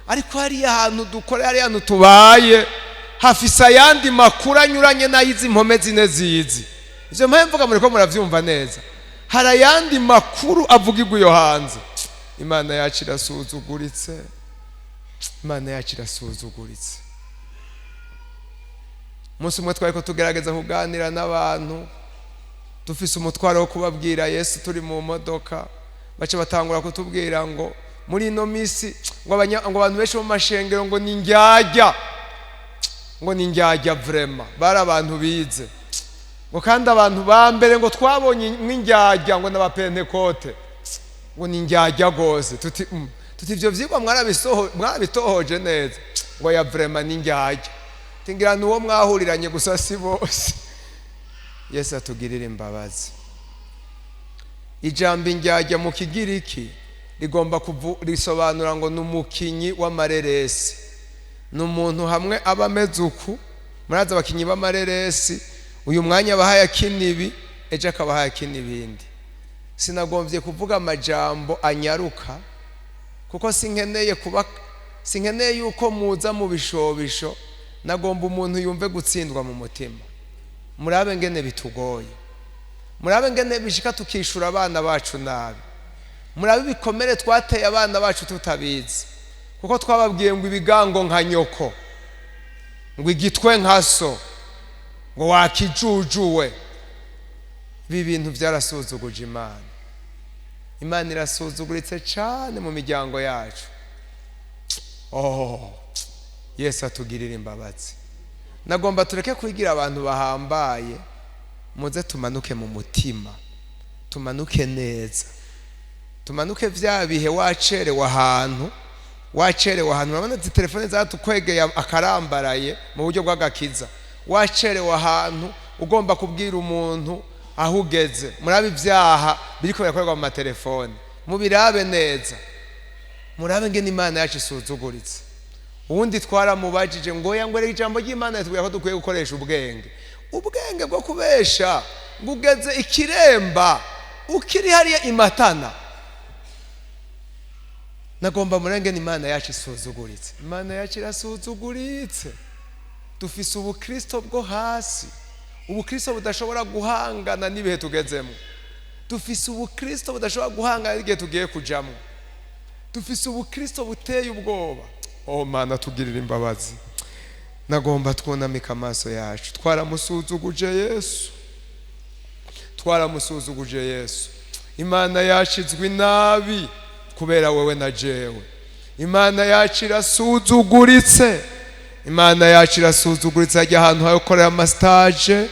ariko hariya hantu dukora, hariya hantu tubaye, hafise ayandi makuru anyuranye n'ay'izi mpome zine zizi. Ivyo mpamvu mvuga, muriko muravyumva neza. Hari ayandi makuru avugirwa iyo hanze. Imana yacu irasuzuguritse, Imana yacu irasuzuguritse. Umunsi umwe twariko tugerageza kuganira n'abantu, dufise umutwaro wo kubabwira Yesu, turi mu modoka, baca batangura kutubwira ngo muri ino minsi ngo abantu benshi mu mashengero ngo ni ndyarya, ngo ni ndyarya. Vraiment, bari abantu bize. Ngo kandi abantu ba mbere ngo twabonye nk'indyarya ngo n'abapentekote, ngo ni ndyarya rwose. Tuti ivyo vyigwa mwarabitohoje neza? Ngo ya, vraiment ni ndyarya. Tingira nuwo mwahuriranye gusa, si bose. Yesu atugirire imbabazi. Ijambo indyarya mu Kigiriki rigomba risobanura ngo ni umukinyi w'amareresi, ni umuntu hamwe aba ameze uku. Murazi abakinyi b'amareresi, uyu mwanya abahaye akina ibi, ejo akabahaye akina ibindi. Sinagombye kuvuga amajambo anyaruka, kuko sinkeneye kuba, sinkeneye yuko muza mu bishobisho. Nagomba umuntu yumve gutsindwa mu mutima. Murabe ngene bitugoye, murabe ngene bishika tukishura abana bacu nabi, murabe ibikomere twateye abana bacu tutabizi, kuko twababwiye ngo ibigango nka nyoko, ngo igitwe nka so, ngo wakijujuwe. Ibi bintu byarasuzuguje Imana. Imana irasuzuguritse cyane mu miryango yacu. Oh, Yesu atugirire imbabazi. Nagomba tureke kwigira abantu bahambaye, muze tumanuke mu mutima, tumanuke neza, tumanuke. Vya bihe wacerewe ahantu, wacerewe ahantu, urabona izi telefone zatukwegeye akarambaraye mu buryo bw'agakiza. Wacerewe ahantu, ugomba kubwira umuntu aho ugeze. Murabe ibyaha biriko birakorerwa mu matelefone, mubirabe neza, murabe ngene Imana yacu isuzuguritse. Uwundi twaramubajije ngo oya, ngo reka ijambo ry'Imana ritubwira ko dukwiye gukoresha ubwenge. Ubwenge bwo kubesha ngo ugeze ikiremba ukiri hariya imatana. Nagomba murenge ni Imana yacu isuzuguritse. Imana yacu irasuzuguritse. Dufise ubukristo bwo hasi, ubukristo budashobora guhangana n'ibihe tugezemo. Dufise ubukristo budashobora guhangana n'igihe tugiye kujamo. Dufise ubukristo buteye ubwoba. Oh Mana, tugirire imbabazi. Nagomba twunamika amaso yacu. Twaramusuzuguje Yesu, twaramusuzuguje Yesu. Imana yacu izwi nabi kubera wewe na jewe. Imana yacu irasuzuguritse. Imana yacu irasuzuguritse. Hajya ahantu hakorera amastage.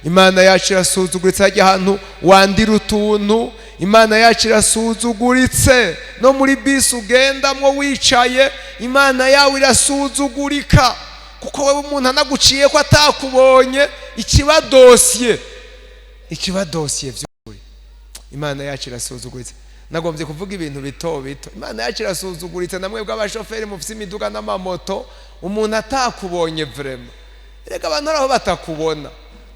Imana yacu irasuzuguritse. Hajya ahantu wandira utuntu. Imana yacu irasuzuguritse. No muri bisi ugendamwo wicaye, Imana yawe irasuzugurika, kuko wewe umuntu anaguciye ko atakubonye, ikiba dosiye, ikiba dosiye by'ukuri. Imana yacu irasuzuguritse. Nagombye kuvuga ibintu bito bito. Imana yacu irasuzuguritse. Namwe bw'abashoferi mufise imiduga n'amamoto, umuntu atakubonye vraiment, reka abantu araho batakubona,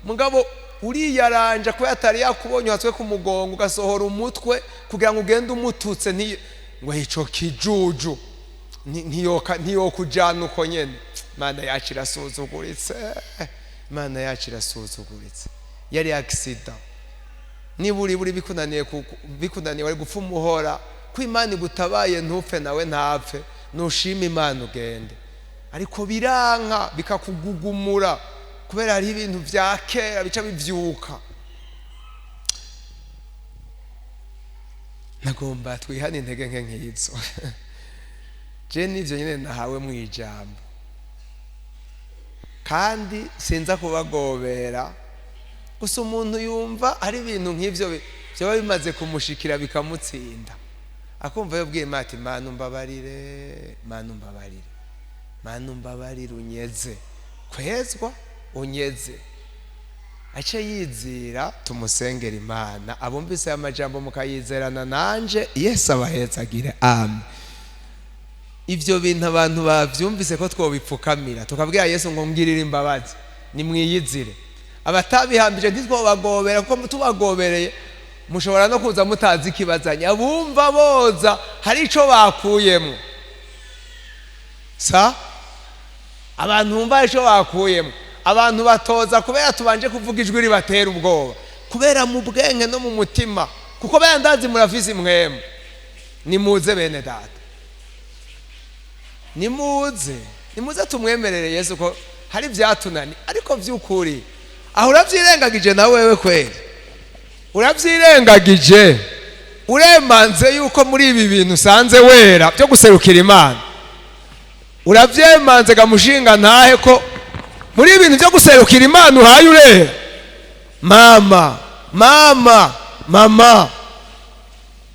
mugabo uriyaranja kuba atari yakubonye, uhatswe ku mugongo, ugasohora umutwe kugira ngo ugende umututse, ngo ico kijuju ntiyokujana uko nyene. Imana yacu irasuzuguritse. Imana yacu irasuzuguritse. Yari accident, niba uri buri bikunaniye, bikunaniye wari gupfa umuhora, ko Imana igutabaye ntupfe nawe ntapfe, nushima Imana ugende. Ariko biranka, bikakugugumura, kubera hariho ibintu vya kera bica bivyuka. Nagomba twihane intege nke nk'izo. Je nivyo nyene nahawe mu ijambo, kandi sinza kubagobera. Gusa umuntu yumva ari ibintu nk'ivyo vyoba bimaze kumushikira bikamutsinda, akumva yobwiye Imana ati Mana umbabarire, Mana umbabarire, Mana umbabarire, unyeze kwezwa, unyeze. Ace yizira, tumusengera Imana. Abumvise aya majambo mukayizerana nanje, Yesu abahezagire. Amen. Ivyo bintu abantu bavyumvise ko twobipfukamira tukabwira Yesu ngo ngirire imbabazi, nimwiyizire. Abatabihambije ntitwobagobera, kuko tubagobereye mushobora no kuza mutazi ikibazanye. Abumva boza hari ico bakuyemo, sa abantu bumva hari ico bakuyemo. Abantu batoza kubera tubanje kuvuga ijwi ribatera ubwoba, kubera mu bwenge no mu mutima, kuko bayandazi murafise imwemu. Nimuze bene data, nimuze, nimuze tumwemerere Yesu ko hari vyatunani. Ariko vy'ukuri aho uravyirengagije na wewe kweli, uravyirengagije, uremanze yuko muri ibi bintu usanze wera byo guserukira Imana. Uravyemanze gamushinga ntahe ko muri ibintu byo guserukira Imana uhaye urera. Mama, mama, mama,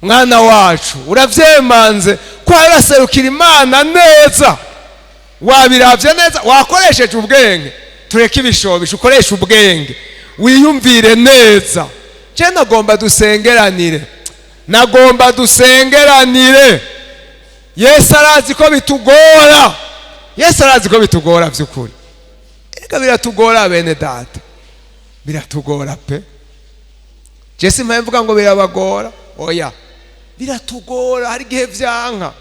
mwana wacu, uravyemanze ko uraserukira Imana neza, wabiravye neza, wakoresheje ubwenge. Tureke ibishobisho, ukoreshe ubwenge, wiyumvire neza. Je nagomba dusengeranire, nagomba dusengeranire. Yesu arazi ko bitugora, Yesu arazi ko bitugora vy'ukuri. Erega biratugora bene data, biratugora pe. Je simpamye mvuga ngo birabagora, oya, biratugora. Hari igihe vyanka,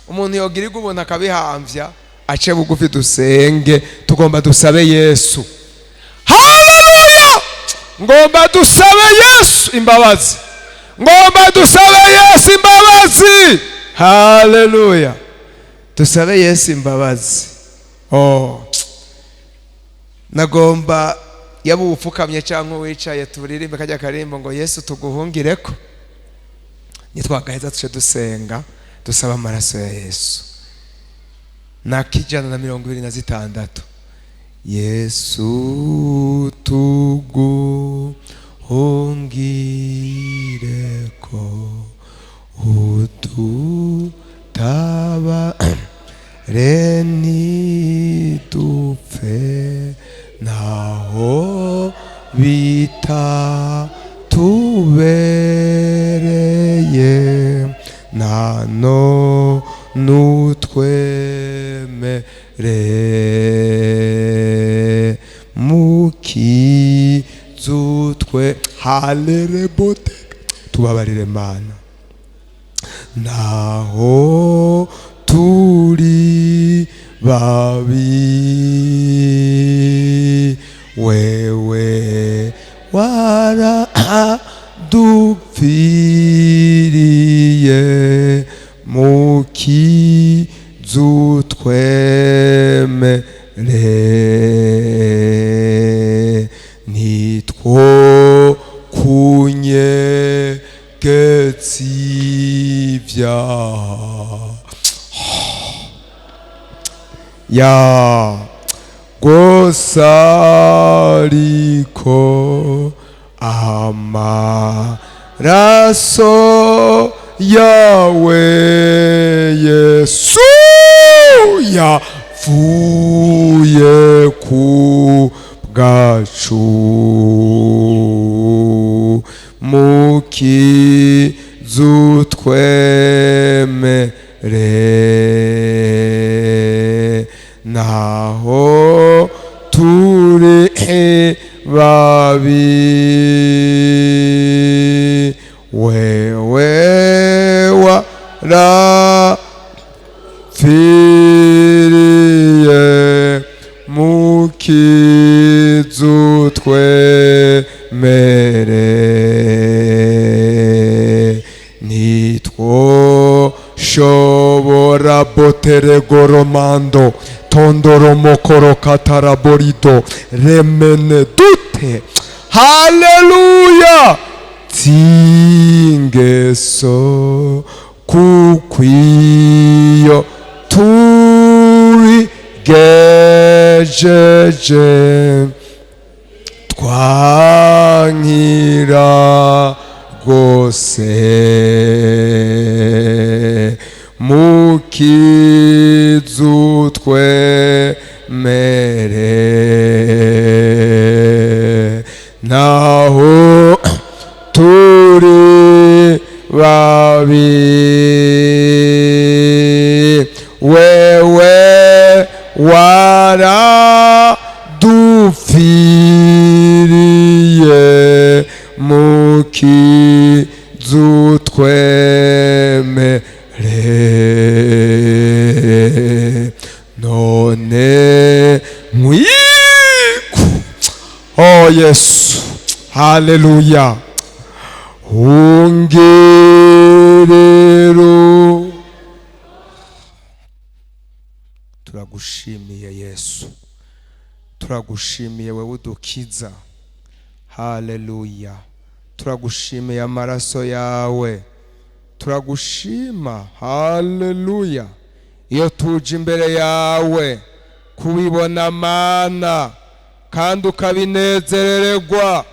umuntu yogirirwa ubuntu akabihamvya. Ace bugufi dusenge. Tugomba dusabe Yesu. Haleluya! Ngomba dusabe Yesu imbabazi, ngomba dusabe Yesu imbabazi. Haleluya! Dusabe Yesu imbabazi. Oh, nagomba yaba upfukamye cyangwa wicaye, turirimbe kajya karimbo ngo Yesu tuguhungireko. Nitwagaheza tuce dusenga dusaba amaraso ya Yesu. Na 126. Yesu tuguhungireko, udutabare ntidupfe, naho bitatubereye, na none utwemerere. Mukizutwe halerebote, tubabarire Mana, naho turi babi, wewe waradupfiriye, mukizutwemere. Nitwo kunyegetsi ivyaha ya gusa, ariko amaraso yawe Yesu yapfuye ku bwacu, mukizutwemere. Naho turi babi, wewe warapfiriye, mukizutwemere. Nitwoshobora boteregoromando tondoromokoro kataraborido remene dute, haleluya, tingeso kukwiyo turigejeje, twankira rwose, mukizutwemere. Naho turi babi, wewe waradupfiriye, mukizutwemere. None mwiku, oh Yesu, haleluya, ungerero turagushimiye Yesu, turagushimiye wewe udukiza, haleluya, turagushimiye amaraso yawe, turagushima, haleluya. Iyo tuje imbere yawe kubibona Mana kandi ukabinezerererwa,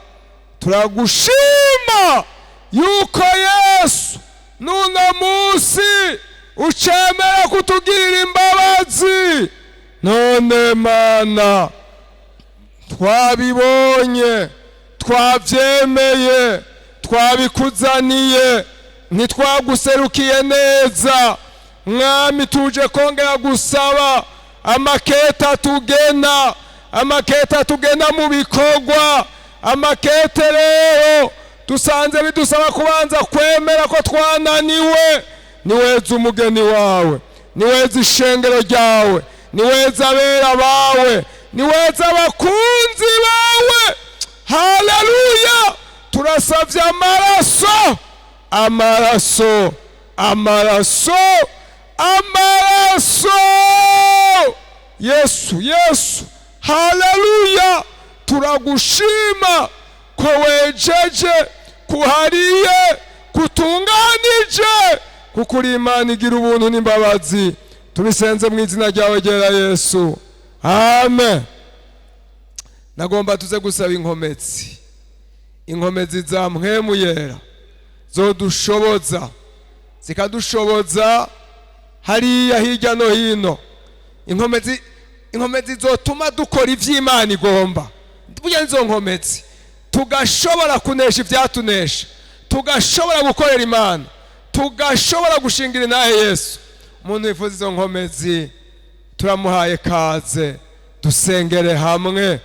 turagushima yuko Yesu nuno munsi ucemera kutugirira imbabazi. None Mana, twabibonye, twabyemeye, twabikuzaniye, ntitwaguserukiye neza Mwami. Tuje kongera gusaba amaketa tugena, amaketa tugena mu bikorwa. Amakete rero dusanze bidusaba kubanza kwemera ko twananiwe. Niweze umugeni wawe, niweze ishengero ryawe, niweze abera bawe, niweze abakunzi bawe, haleluya. Turasavye amaraso, amaraso, amaraso, amaraso, Yesu, Yesu, haleluya. Turagushima ko wejeje, kuhariye, kutunganije, kuko uri Imana igira ubuntu n'imbabazi. Tubisenze mu izina ryawe ryera Yesu, amen. Nagomba tuze gusaba inkomezi, inkomezi za Mpwemu Yera zodushoboza, zikadushoboza hariya hirya no hino, inkomezi, inkomezi zotuma dukora ivy'Imana igomba. Burya nizo nkomezi tugashobora kunesha ivyatunesha, tugashobora gukorera Imana, tugashobora gushingira inahe Yesu. Umuntu wifuza izo nkomezi. Turamuhaye kaze, dusengere hamwe.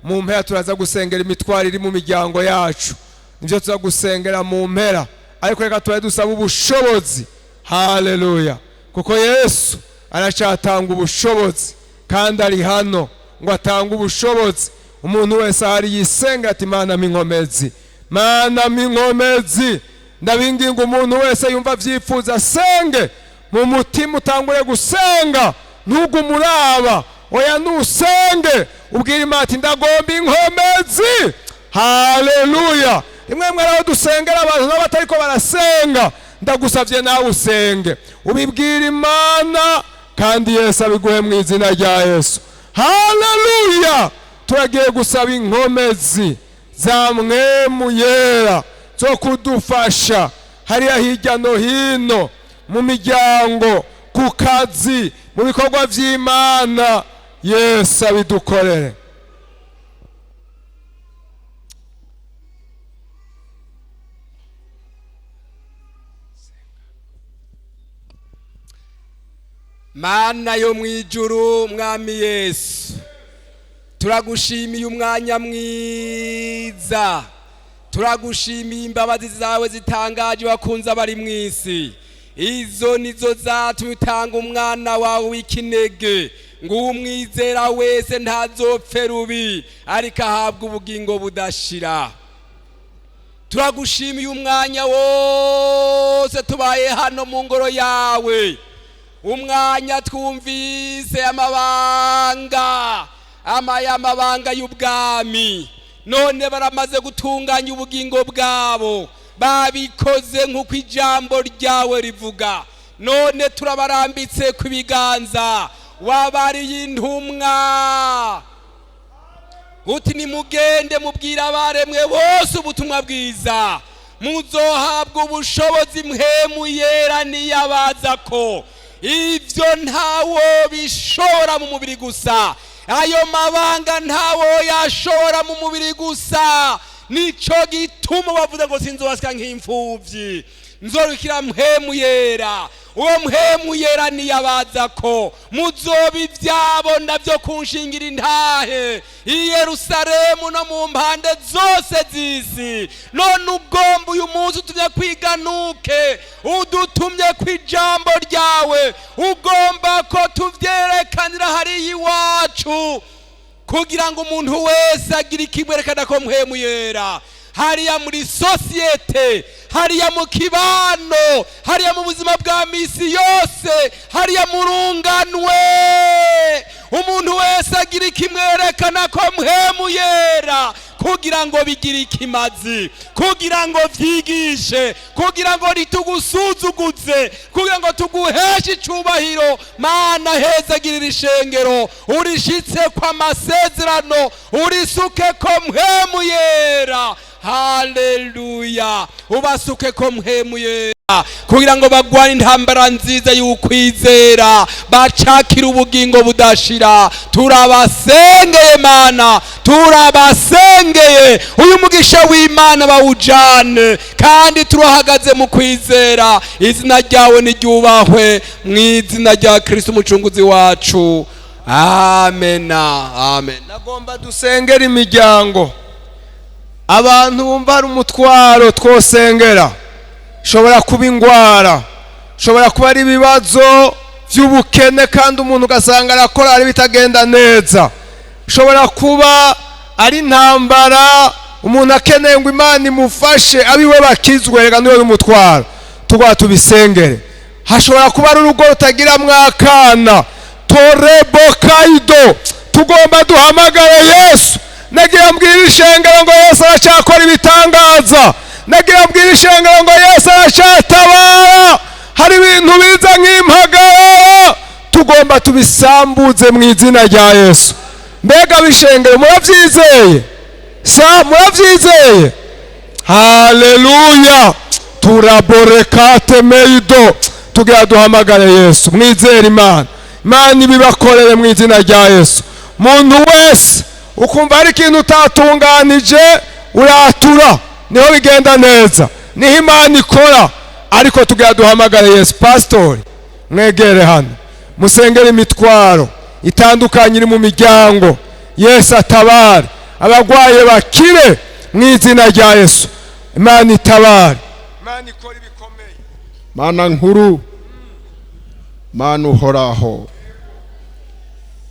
Mu mpera turaza gusengera imitwaro iri mu miryango yacu, nibyo tuza gusengera mu mpera, ariko reka turabe dusaba ubushobozi. Haleluya! Kuko Yesu aracyatanga ubushobozi, kandi ari hano ngo atange ubushobozi. Umuntu wese ahari yisenga ati: "Mana, minkomezi, Mana, minkomezi." Ndabinginga, umuntu wese yumva abyifuza asenge mu mutima. Utangure gusenga, ntugume uraba. Oya, nusenge ubwira Imana ati: "Ndagomba inkomezi." Haleluya! Rimwe rimwe aho dusengera abantu nabo batariko barasenga, ndagusabye nawe usenge, ubibwira Imana, kandi Yesu abiguhe mu izina rya Yesu. Haleluya! Turagiye gusaba inkomezi za Mpwemu Yera zo kudufasha hariya hirya no hino, mu miryango, ku kazi, mu bikorwa by'Imana. Yesu abidukorere. Mana yo mu ijuru, Mwami Yesu, turagushimiye umwanya mwiza, turagushimiye imbabazi zawe zitangaje wakunze abari mu isi. Izo nizo zatumye utanga umwana wawe w'ikinege, ngo umwizera wese ntazopfe rubi, ariko ahabwe ubugingo budashira. Turagushimiye umwanya wose tubaye hano mu ngoro yawe, umwanya twumvise amabanga amabanga y'ubwami. None baramaze gutunganya ubugingo bwabo, babikoze nk'uko ijambo ryawe rivuga. None turabarambitse ku biganza. Wabariye intumwa uti: "Nimugende mubwire abaremwe bose ubutumwa bwiza, muzohabwa ubushobozi Mpwemu Yera niyabaza." Ko ibyo ntawo bishobora mu mubiri gusa, ayo mabanga ntawo yashobora mu mubiri gusa. Nico gituma bavuze ngo: "Sinzobasika nk'imfubyi, nzorukira Mpwemu Yera." Uwo Mpwemu Yera niyabaza ko muzoba ibyabo nabyo kunshingira intahe i Yerusalemu no mu mpande zose z'isi. None ugomba uyu munsi utumye kwiganuke, udutumye ku ijambo ryawe, ugomba ko tubyerekanira hariya iwacu, kugira ngo umuntu wese agire ikimwerekana ko Mpwemu Yera hariya muri sosiyete, hariya mu kibano, hariya mu buzima bwa misi yose, hariya mu runganwe, umuntu wese agira ikimwerekana ko Mpwemu Yera, kugira ngo bigire ikimazi, kugira ngo vyigishe, kugira ngo ntitugusuzuguze, kugira ngo tuguheshe icubahiro. Mana, hezagirira ishengero, urishitse ko amasezerano, urisuke ko Mpwemu Yera. Haleluya! Ubasuke ko Mpwemu Yera, kugira ngo bagwane intambara nziza y'ukwizera, bacakire ubugingo budashira. Turabasengeye Mana, turabasengeye, uyu mugisha w'Imana bawujane, kandi turahagaze mu kwizera. Izina ryawe niryubahwe, mu izina rya Kristo umucunguzi wacu, amena, amen. Nagomba dusengera imiryango. Abantu bumva hari umutwaro twosengera, shobora kuba ingwara, shobora kuba ari ibibazo by'ubukene, kandi umuntu ugasanga arakora ari bitagenda neza, shobora kuba ari intambara, umuntu akeneye ngo Imana imufashe abiwe bakizwe. Reka niwe n'umutwaro tugwa tubisengere. Hashobora kuba ari urugo rutagiramwo akana torebokaido, tugomba duhamagare Yesu. Nagira mbwira ishengero ngo Yesu aracyakora ibitangaza. Nagira mbwira ishengero ngo Yesu aracyatabara. Hari ibintu biza nk'impagarara, tugomba tubisambuze mu izina rya Yesu. Mbega bishengero, murabyizeye? Sa murabyizeye? Haleluya! Turaborekate meido, tugira duhamagare Yesu. Mwizere Imana, Imana ibibakorere mu izina rya Yesu. Muntu wese ukumva hari ikintu utatunganije, uratura, niho bigenda neza, niho Imana ikora. Ariko tugira duhamagare Yesu. Pasitori, mwegere hano, musengere imitwaro. itandukanye iri mu miryango. Yesu atabare, abagwaye bakire mu izina rya Yesu. Imana itabare, Imana ikora ibikomeye. Mana nkuru, Mana uhoraho,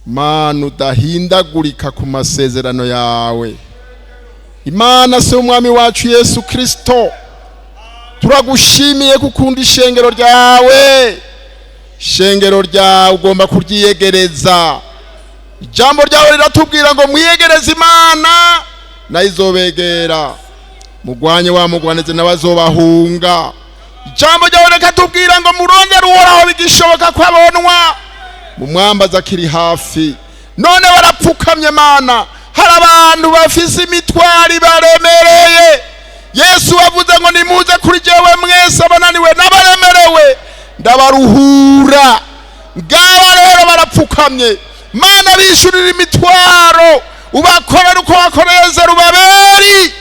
Mana udahindagurika ku masezerano yawe, Imana se umwami wacu Yesu Kristo, turagushimiye kukunda ishengero ryawe. Ishengero ryawe ugomba kuryiyegereza. Ijambo ryawe riratubwira ngo mwiyegereze Imana nayo izobegera, mugwanye wa mugwaneze nawe azobahunga. Ijambo ryawe rikatubwira ngo murondere Uhoraho bigishoboka ko abonwa, mumwambaza akiri hafi. None barapfukamye Mana, hari abantu bafise imitwaro baremereye. Yesu wavuze ngo nimuze kuri jewe mwese abananiwe n'abaremerewe, ndabaruhura. Ngaba rero barapfukamye Mana, bishurira imitwaro, ubakorera uko wakoreye Zerubabeli.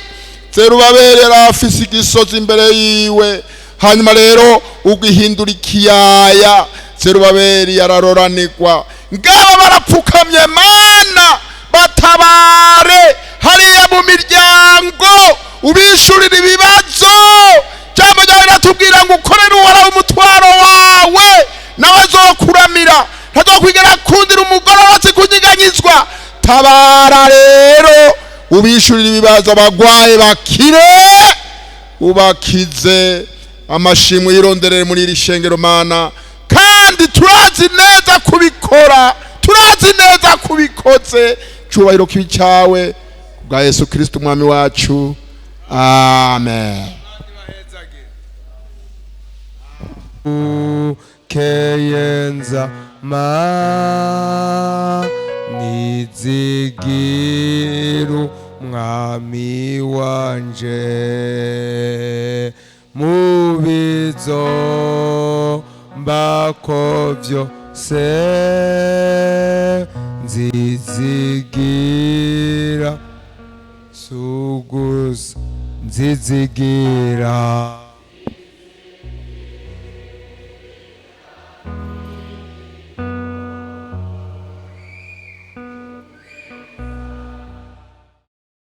Zerubabeli yari afise igisozi imbere yiwe, hanyuma rero ugihindura ikiyaya. Zerubabeli yararoranirwa. Ngaba barapfukamye Mana, batabare hariya mu miryango, ubishurire ibibazo. Jambo ryawe riratubwira ngo ukorere Uhoraho umutwaro wawe, nawe azokuramira, ntazokwigera akundira umugororotsi kunyiganyizwa. Tabara rero, ubishurire ibibazo, abagwaye bakire, ubakize. Amashimwe yironderere muri iri shengero Mana, kandi turazi neza kubikora, turazi neza kubikoze. Cyubahiro kibi cyawe bwa Yesu Kristo umwami wacu, amen. Keyenza ma nizigiru mwami wanje mubizo mbako vyose nzizigira sugusa nzizigira.